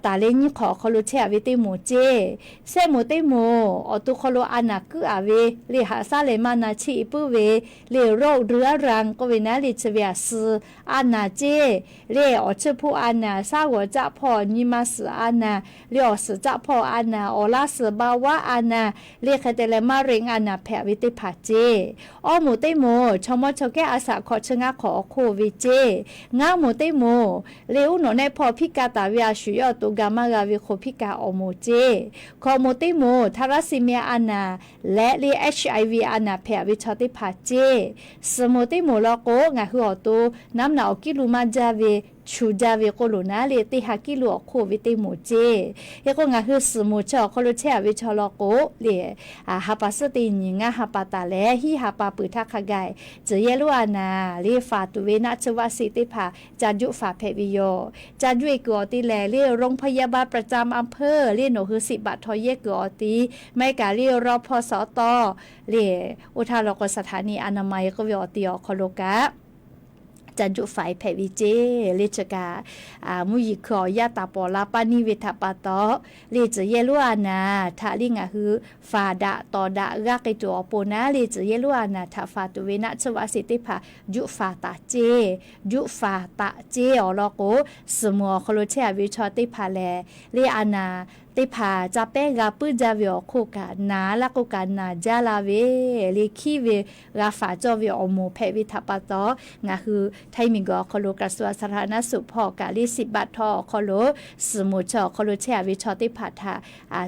taˍ leh nyiˇ hk'awꞈ awˬ hk'aw lo chehˇ a ve teˇ moˍ ceˇ. Sehˆ moˍ teˇ moˍ awˬ to hk'aw lo a naˍ kuiˉ a ve le haꞈ shaˉ leh maˇ na cheˆ puiˉ ve le โรคเรื้อรัง k'oˆ ve naˉ le chi ve a suh a naˍ ceˇ. Le awˬ chiˇ hpoˆ a naˍ, shaˉ g'awˬ caˆ hpawˇ nyi ma suhˍ a naˍ, le awˬ suhˍ caˆ hpawˇ a naˍ, awˬ laˇ suhˍ ba vaˉ a naˍ, le hk'e te leh มะเร็ง a naˍ hpehꞈ ve teˇ hpaˍ ceˇ. Awˇ moˍ teˇ moˍ chaw mawˇ chaw kehˉ a shaꞈ hkawꞈ chi ngaˇ hk'awꞈ awˬ hk'oˆ ve ceˇ. Ngaˇ moˍ teˇ moˍ le uˉ nawꞈ nehˆ hpawˇ hpiˇ ka taˍ ve a shuˍ yawˇ awˬ to ga maˇ g'a ve hk'o hpiˇ ka awˬ moˍ ceˇ. Hkawꞈ moˍ teˇ moˍ thaˍraˇ siˍ miˇ a naˍ leh le HIV a naˍ hpehꞈ ve chaw teˇ hpaˍ ceˇ. Suhˍ moˍ teˇ moˍ law k'o ngaˬ hui awˬ to naˉ naꞈ awˬ kiˉ lu maˇ jaˇ ve, chu jaˇ ve k'oˆ loˬ naˉ le teˇ ha kiˉ lu awˬ hk'oˆ ve teˇ moˍ ceˇ. Hk'e k'o ngaˬ hui suhˍ moˍ chi awˬ hk'aw lo chehˇ a ve chaw law k'o le ha pa suhˉ teˇ nyi ngaˇ ha pa taˍ leh hiˉ ha pa peuˬ htaˇ hk'a gaˬ tcuh yehˇ lonˉ a naˍ le faˍ tuˬ ve naˆ tsuhˇ vaˆ seˆ teˇ hpaˍ ca juˆ faˍ hpehꞈ ve yoˬ. Ca juˆ e kuiˬ awˬ ti lehˬ le โรงพยาบาลประจำอำเภอ le nawˬ hui siꞈ baꞈ htaw yehˇ kuiˬ awˬ ti, maˇ heˆ kaꞈ le รพสต le oˇ htaˇ law k'o สถานีอนามัย k'oˆ ve awˬ ti awˬ hk'aw lo kaꞈ ca juˆ faˍ e hpehꞈ ve ceˇ. Le chi kaꞈ mvuhˇ yeˬ hkui awˬ yanˇ taˍ pawˍ la paˇ neˇ ve htaꞈ pa taw le tcuh yehˇ lonˉ a naˍ htaꞈ le ngaˬ hui faˍ daꞈ tawˍ daꞈ g'aˇ k'ai tuˬ awˬ pon naˉ le tcuh yehˇ lonˉ a naˍ htaꞈ faˍ tuˬ ve naˆ tsuhˇ vaˆ seˆ teˇ hpaˍ juˆ faˍ taˍ ceˇ. Juˆ faˍ taˍ ceˇ awˬ lawn k'o, suhˍ moˍ awˬ hk'aw lo chehˇ a ve chaw teˇ hpaˍ lehˬ le a naˍ teˇ hpaˍ ca pehˉ g'a puiˉ jaˇ ve awˬ hk'oˆ kaꞈ naˍ laˇ k'o kaꞈ naˍ jaˇ la ve le hkiˉ ve g'a faˍ cawˇ ve awˬ moˍ hpehꞈ ve htaꞈ pa taw, ngaˬ hui Htaiˇ miˬguiˬ awˬ hk'aw lo กระทรวงสาธารณสุข hpawˇ kaꞈ le siꞈ baꞈ htaw awˬ hk'aw lo suhˍ moˍ chi awˬ hk'aw lo chehˇ a ve chaw teˇ hpaˍ htaꞈ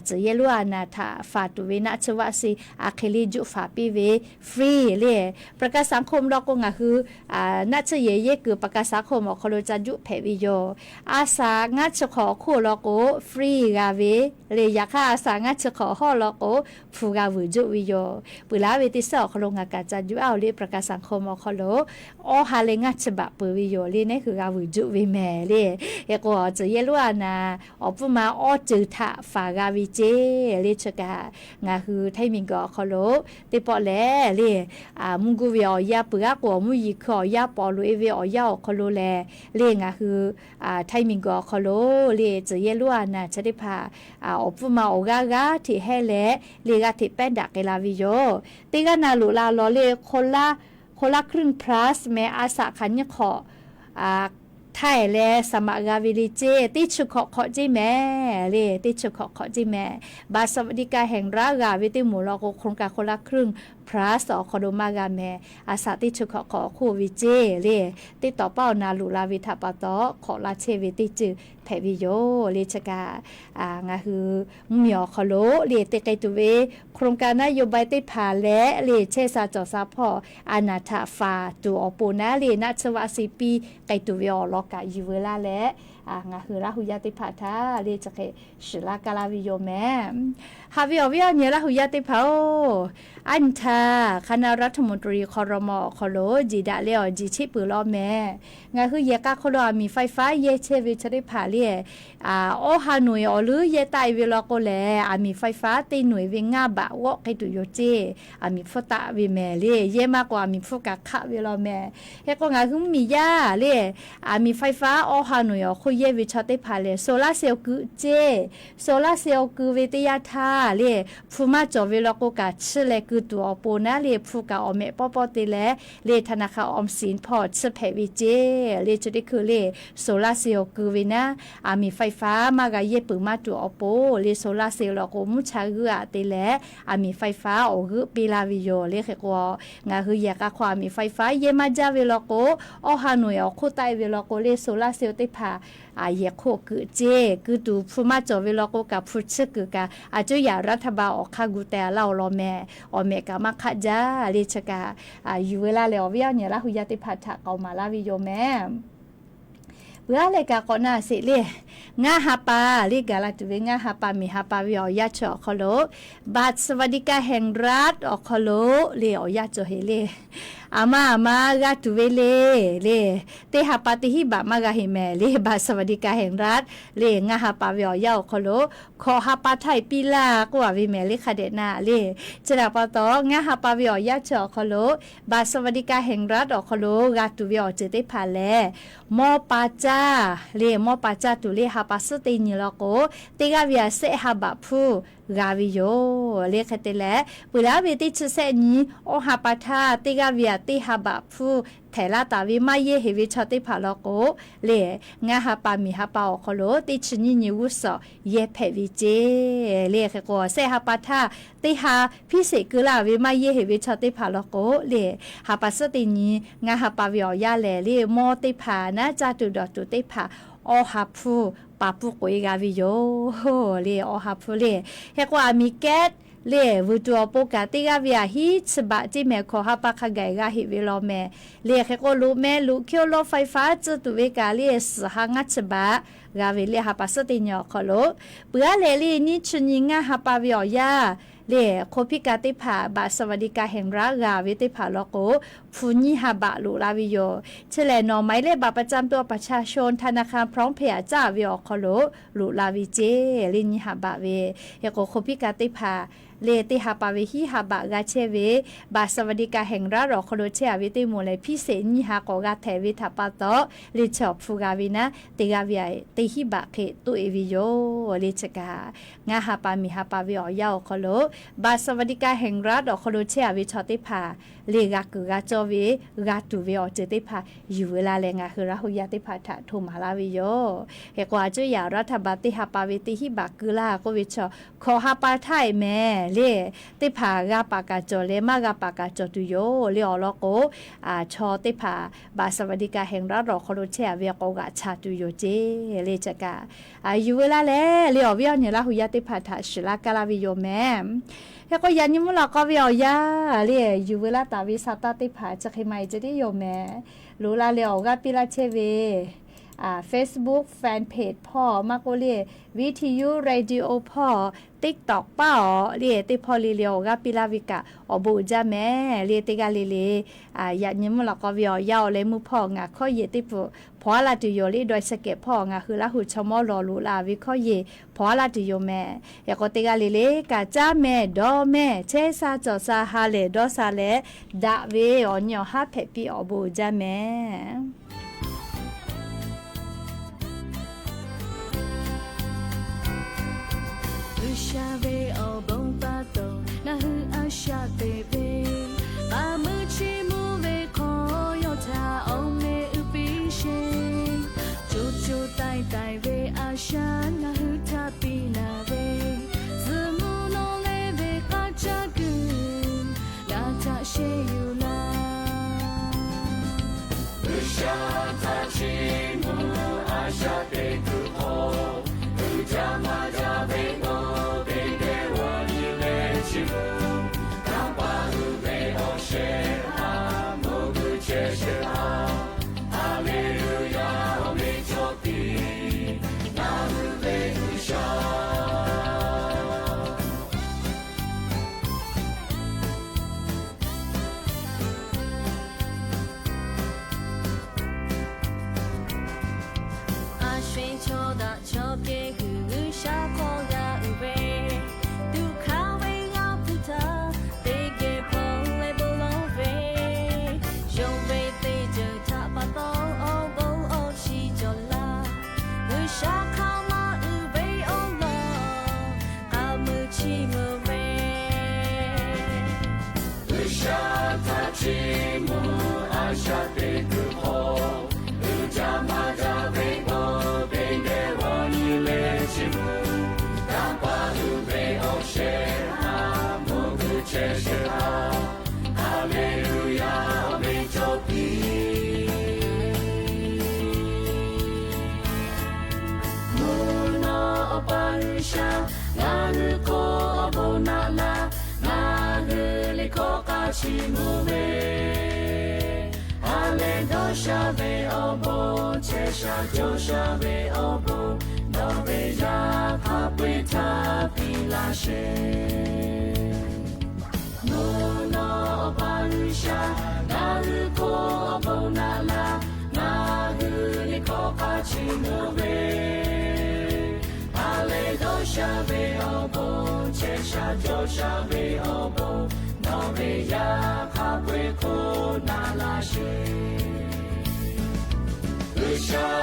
tcuh yehˇ lonˉ a naˍ htaꞈ faˍ tuˬ ve naˆ tsuhˇ vaˆ seˆ a hk'e le juˆ faˍ piˇ ve free le ประกันสังคม law k'o ngaˬ hui naˆ tsuhˇ yehˬ yehˇ kuiˬ ประกันสังคม awˬ hk'aw lo ca juˆ hpehꞈ ve yoˬ. A shaꞈ ngaˇ chi hk'awꞈ awˬ hk'oˆ law k'o free g'a ve le. Yaꞈ hk'aˇ a shaꞈ ngaˇ chi hk'awꞈ hawˇ law k'o hpu g'a vuiˬ juˆ ve yoˬ. Peuˬ laˉ ve teˇ suhˉ awˬ hk'aw lo ngaˬ kaꞈ ca juˆ a oˬ le ประกันสังคม awˬ hk'aw lo awˇ ha leh ngaˇ chi baꞈ peuˬ ve yoˬ le. Neˉ hui g'a vuiˬ juˆ ve mehˍ le. Hk'e k'o tcuh yehˇ lonˉ a naˍ awˬ pfuhˇ ma awˇ ceuˬ htaꞈ faˍ g'a ve ceˇ. Le chi kaꞈ ngaˬ hui Htaiˇ miˬguiˬ awˬ hk'aw lo teˇ pawˆ lehˬ le mvuhˇ guˇ ve awˬ yanˇ peuˬ g'aˇ k'o awˬ mvuhˇ yeˬ hkui awˬ yanˇ pawˍ loꞈ e ve awˬ yanˇ awˬ hk'aw lo lehˬ le ngaˬ hui Htaiˇ miˬguiˬ awˬ hk'aw lo le tcuh yehˇ lonˉ a naˍ chi teˇ hpaˍ awˬ pfuhˇ ma awˬ g'aˇ g'aˇ hteꞈ hehˇ leh le g'aˇ hteꞈ pehˉ daꞈ k'ai la ve yoˬ. Teˇ g'aˇ na loꞈ la lawˬ le คนละครึ่ง plus mehˍ. A shaꞈ hk'aˬ nyiˇ hk'awꞈ htaiˇ leh saˍ maꞈ g'a ve le ceˇ. Teˇ chi hkawꞈ hk'awꞈ ceˇ mehˍ le. Teˇ chi hkawꞈ hk'awꞈ ceˇ mehˍ. บัตรสวัสดิการแห่งรัฐ g'a ve teˇ moˍ law k'o โครงการคนละครึ่ง plus awˬ hk'aw lo maˇ g'a mehˍ. A shaꞈ teˇ chi hkawꞈ hk'awꞈ awˬ hk'oˆ ve ceˇ le. Teˇ tawˍ paˇ awˬ na loꞈ la ve htaꞈ pa taw hk'awꞈ la chehˇ ve teˇ ceuˬ hpehꞈ ve yoˬ. Le chi kaꞈ ngaˬ hui mvuhˇ miˬ awˬ hk'aw lo le te k'ai tuˬ ve โครงการนโยบาย teˇ hpaˍ leh le chehˇ sha cawˬ sha hpawˇ a naˍ htaꞈ faˍ tuˬ awˬ pon naˉ le naˆ tsuhˇ vaˆ seˆ piˇ k'ai tuˬ ve awˬ lawn kaꞈ yuˬ veu laˇ leh ngaˬ hui Laˇ hu yaˇ teˇ hpaˍ htaꞈ le chi hk'e shiˍ laˇ kaˇ laˇ ve yoˬ mehˍ. Haꞈ ve awˬ viˉ awˬ nyi Laˇ hu yaˇ teˇ hpaˍ-oˬ, a nyi htaˇ คณะรัฐมนตรี ครม. awˬ hk'aw lo jiˬ daꞈ leh awˬ jiˬ cheˆ peuˬ law mehˍ. Ngaˬ hui yehˬ k'a hk'aw lo อาหารไฟฟ้า yehˇ chehˇ ve chi teˇ hpaˍ le awˇ ha nawˬ eˬ awˬ leuˉ yehˇ taˆ e ve law k'o lehˬ, อาหารไฟฟ้า teˇ nawˬ eˬ ve ngaˇ baꞈ g'awˆ k'ai tuˬ yoˬ ceˇ. A miˍ hpfuhˇ taˆ ve mehˍ le. Yehˇ maˇ k'o a miˍ hpfuhˇ kaꞈ hk'aˆ ve law mehˍ. Hk'e k'o ngaˬ hui mvuhˇ miˬ yaˇ le, อาหารไฟฟ้า awˇ ha nawˬ eˬ awˬ hk'oˆ yehˇ ve chaw teˇ hpaˍ lehˬ, โซลาร์เซลล์ keu ceˇ. โซลาร์เซลล์ keu ve teˇ yanˇ htaˇ le, hpu maˇ cawˬ ve law k'o kaꞈ chiˇ leh keu tuˬ awˬ pon naˉ le hpu kaꞈ awˬ mehꞈ pawˆ pawˆ te leh le ธนาคารออมสิน hpawˇ chiˇ hpehꞈ ve ceˇ. Le chi teˇ hkui le โซลาร์เซลล์ keu ve naˉ, อาหารไฟฟ้า maˇ g'a yehˇ peuˬ maˇ tuˬ awˬ pon le โซลาร์เซลล์ law k'o mvuhˇ cha g'euˆ aꞈ te leh อาหารไฟฟ้า awˬ g'euˆ piˇ laˇ ve yoˬ. Le hk'e k'o ngaˬ hui yehˬ k'a hk'aw อาหารไฟฟ้า yehˇ maˇ jaˇ ve law k'o, awˇ ha nawˬ eˬ awˬ hk'oˆ taˆ e ve law k'o le โซลาร์เซลล์ teˇ hpaˍ yehˬ hk'oˆ keu ceˇ. Keu tuˬ hpu maˇ cawˬ ve law k'o kaꞈ hpu chiˇ keu kaꞈ a cuˉ yaꞈ รัฐบาล awˬ hk'aˇ gu teh a laˇ-oˬ law mehˍ. Awˬ mehꞈ kaꞈ maˇ hk'aˆ jaˇ. Le chi kaꞈ yuˬ veu laˇ leh awˬ viˉ awˬ nyi Laˇ hu yaˇ teˇ hpaˍ htaꞈ k'aoˍ maˍ laˇ ve yoˬ mehˍ. Peuˬ aˉ leh kaꞈ k'awꞈ na sheˍ le, ngaˇ ha pa le gaˬ la tuˬ ve ngaˇ ha pa miˬ ha pa ve awˬ yanˇ chi awˬ hk'aw lo บัตรสวัสดิการแห่งรัฐ awˬ hk'aw lo le awˬ yanˇ cawˬ heˍ le. Aˬ ma aˬ ma g'a tuˬ ve le, le, teˇ ha pa teˇ hinˉ baꞈ maˇ g'a heˆ mehˍ le, บัตรสวัสดิการแห่งรัฐ le, ngaˇ ha pa ve awˬ yanˇ awˬ hk'aw lo hkawꞈ ha pa htaˇ e piˇ laˇ k'oˆ a ve mehˍ le hk'a dehꞈ na le. Chi htaꞈ pa taw, ngaˇ ha pa ve awˬ yanˇ chi awˬ hk'aw lo บัตรสวัสดิการแห่งรัฐ awˬ hk'aw lo g'a tuˬ ve awˬ ceuˬ teˇ hpaˍ lehˬ, mawˇ pa caˇ le, mawˇ pa caˇ tuˬ le ha pa suhˉ teˇ nyi law k'o, teˇ g'aˇ ve aˬ sehˆ ha baꞈ hpfuhˇ g'a ve yoˬ le. Hk'e te leh, peuˬ laˇ ve teˇ chi sehˆ nyi awˇ ha pa htaˇ teˇ g'aˇ ve aˬ teˇ ha baꞈ hpfuhˇ htehꞈ laˇ taˍ ve maˇ yehˇ heˍ ve chaw teˇ hpaˍ law k'o, le, ngaˇ ha pa miˬ ha pa awˬ hk'aw lo teˇ chi nyiˇ nyi g'uˇ suhˍ yehˇ hpehꞈ ve ceˇ le. Hk'e k'o, sehˆ ha pa htaˇ teˇ ha hpiˇ sheˍ keu laˇ ve maˇ yehˇ heˍ ve chaw teˇ hpaˍ law k'o, le, ha pa suhˉ teˇ nyi ngaˇ ha pa ve awˬ yanˇ lehˬ le, mawˇ teˇ hpaˍ naˉ caˇ tuˬ dawˬ tuˬ teˇ hpaˍ awˇ ha hpfuhˇ paˍ pfuhˇ k'oꞈ e g'a ve yoˬ le, awˇ ha hpfuhˇ le. Hk'e k'o, aˬ miˍ kehˉ le, vuiˬ tuˬ awˬ pon kaꞈ teˇ g'aˇ ve aˬ hiˉ chi baꞈ ceˇ mehˍ, hkawꞈ ha pa hk'a gaˬ g'a heˆ ve law mehˍ le. Hk'e k'o, loꞈ meh loꞈ hkiˇ awˬ lawˇ ไฟฟ้า tcuhˇ tuˬ ve kaꞈ le, suhˍ ha ngaˇ chi baꞈ g'a ve le ha pa suhˉ teˇ nyi awˬ hk'aw lo, peuˬ aˉ leh le nyiˇ chi nyi ngaˇ ha pa ve awˬ yanˇ le, hk'o hpiˇ ka teˇ hpaˍ บัตรสวัสดิการแห่งรัฐ g'a ve teˇ hpaˍ law k'o, hpu nyiˇ ha baꞈ loꞈ la ve yoˬ. Chi lehˬ, nawˬ หมายเลขบัตรประจำตัวประชาชน ธนาคารพร้อมเพย์ aˬ caˇ ve awˬ hk'aw lo loꞈ la ve ceˇ le, nyiˇ ha baꞈ ve. Hk'e k'o, hk'o hpiˇ ka teˇ hpaˍ le teˇ ha pa ve hiˉ ha baꞈ g'a chehˇ ve บัตรสวัสดิการแห่งรัฐ awˬ hk'aw lo chehˇ a ve teˇ moˍ lehˬ, hpiˇ sheˍ nyiˇ ha k'awꞈ g'a htehꞈ ve htaꞈ pa taw, le chi awˬ hpu g'a ve naˉ, teˇ g'aˇ ve aˬ teˇ hinˉ baꞈ hk'e toˆ e ve yoˬ le. Chi kaꞈ ngaˇ ha pa miˬ ha pa ve awˬ yanˇ awˬ hk'aw lo บัตรสวัสดิการแห่งรัฐ awˬ hk'aw lo chehˇ a ve chaw teˇ hpaˍ le g'a kuiˬ g'a cawˇ ve, g'a tuˬ ve awˬ ceuˬ teˇ hpaˍ yuˬ ve laˇ leh, ngaˬ hui Laˇ hu yaˇ teˇ hpaˍ htaꞈ hto maˍ laˇ ve yoˬ. Hk'e k'o, aˬ cuˇ yaꞈ รัฐบาล teˇ ha pa ve teˇ hinˉ baꞈ keu laˇ k'oˆ ve chaw, hkawꞈ ha pa htaˇ e mehˍ le, teˇ hpaˍ g'a paˍ kaꞈ cawˬ leh maˇ g'a paˍ kaꞈ cawˬ tuˬ yoˬ le. Awˬ lawn k'o, chaw teˇ hpaˍ บัตรสวัสดิการแห่งรัฐ awˬ hk'aw lo chehˇ a ve k'awꞈ g'aꞈ cha tuˬ yoˬ ceˇ le. Chi kaꞈ yuˬ ve laˇ leh le, awˬ viˉ awˬ nyi Laˇ hu yaˇ teˇ hpaˍ htaꞈ shiˍ laˇ kaˇ laˇ ve yoˬ mehˍ. Hk'e k'o, yaꞈ nyi mvuhˇ lawꞈ k'aw ve awˬ yanˇ le, yuˬ ve laˇ taˍ ve sa taˇ teˇ hpaˍ chi hk'e ma e ceh tiˉ yoˬ mehˍ. Loꞈ la leh awˬ g'aˇ piˇ laˇ chehˇ ve Facebook fan page hpawˇ maˇ k'oˆ le, Viˉ hti yuˇ radio hpawˇ, TikTok paˇ awˬ le teˇ hpawˇ le le awˬ g'aˇ piˇ laˇ ve kaꞈ awˬ bon uiˍ jaˇ mehˍ le. Teˇ g'aˇ le le yaꞈ nyi mvuhˇ lawꞈ k'aw ve awˬ yanˇ awˬ leh mvuhˇ hpawˇ ngaˬ hkawˇ yeˬ teˇ pfuhˍ hpaw aˉ laˇ tuˬ yoˬ le. Dawˇ sheh kehˬ hpawˇ ngaˬ hui Laˇ hu chaw mawˇ lawˬ loꞈ la ve hkawˇ yeˬ hpaw aˉ laˇ tuˬ yoˬ mehˍ. Hk'e k'o, teˇ g'aˇ le le kaꞈ caˉ mehˍ dawˇ mehˍ chehˇ sha cawˬ sha ha lehˬ dawˇ sha leh daꞈ ve awˬ nyi awˬ haˉ hpehꞈ piˇ awˬ bon uiˍ jaˇ mehˍ. G'uiˬsha ve awˬ bon pa taw ngaˬ hui a shaꞈ teꞈ ve, k'aˍ mui chiˇ mvuh ve hk'aw yawˇ htaꞈ awˬ meh uiˍ piˇ sheˍ. Co co taiˍ taiˍ ve a shaꞈ ngaˬ hui htaꞈ piˇ laˇ ve, zuhꞈ mvuh nawˬ leh ve k'aˇ caˇ kuiˬ g'a htaꞈ sheˍ yuˬ laˇ. G'uiˬsha htaꞈ chiˇ mvuh a shaꞈ teꞈ tuˬ hk'aw, uiˍ jaˇ maˇ jaˇ ve k'o, teˇ geh wa nyi leh chiˇ mvuh, kanˇ paˆ uiˍ ve awˬ shehˍ hpaˇ mvuhˇ g'uiˬ chehˇ shehˍ hpaˇ, Haˍleˍluˍyaˍ, awˬ meꞈ cawˬ piˇ, ngaˬ hui ve G'uiˬsha. A sho-eˬ chaw daꞈ chaw kehˬ hui G'uiˬsha hk'aw g'a uiˍ ve, tuꞈ hk'aˇ ve g'aˇ hpu htaꞈ teˇ geh hpaw leh bon lawˬ ve, yonˍ ve teˇ ceuˬ htaꞈ pa taw awˬ bon awˬ shiˍ cawˬ laˇ. G'uiˬsha hk'aˇ maˇ uiˍ ve awˬ lawn k'aˍ mui chiˇ mvuh ve, G'uiˬsha htaꞈ chiˇ mvuh a shaꞈ teꞈ tuˬ hk'aw, uiˍ jaˇ maˇ jaˇ ve k'o, teˇ geh wa nyi leh chiˇ mvuh, kanˇ paˆ uiˍ ve awˬ shehˍ hpaˇ mvuhˇ g'uiˬ chehˇ shehˍ hpaˇ, Haˍleˍluˍyaˍ, awˬ meꞈ cawˬ piˇ. Mvuhˇ naw Awˬ pa G'uiˬsha, ngaˬ hui hk'oˆ awˬ bon naꞈ laˇ, ngaˬ hui liꞈ hkawˇ k'a chiˇ mvuh ve, ha lehˬ dawˇ sha ve awˬ bon, chehˇ sha cawˬ sha ve awˬ bon, dawˇ ve yaˇ hk'a peu-eˬ htaꞈ piˇ laˇ sheˍ. Nawˬ Awˬ pa G'uiˬsha, ngaˬ hui hk'oˆ awˬ bon naꞈ laˇ, ngaˬ hui liꞈ hkawˇ hk'a chi mvuhˇ ve, ha lehˬ dawˇ sha ve awˬ bon, chehˇ sha cawˇ sha ve awˬ bon, nawˬ ve yaˇ hk'a peu-eˬ hk'oˆ naꞈ laˇ sheˍ. G'uiˬsha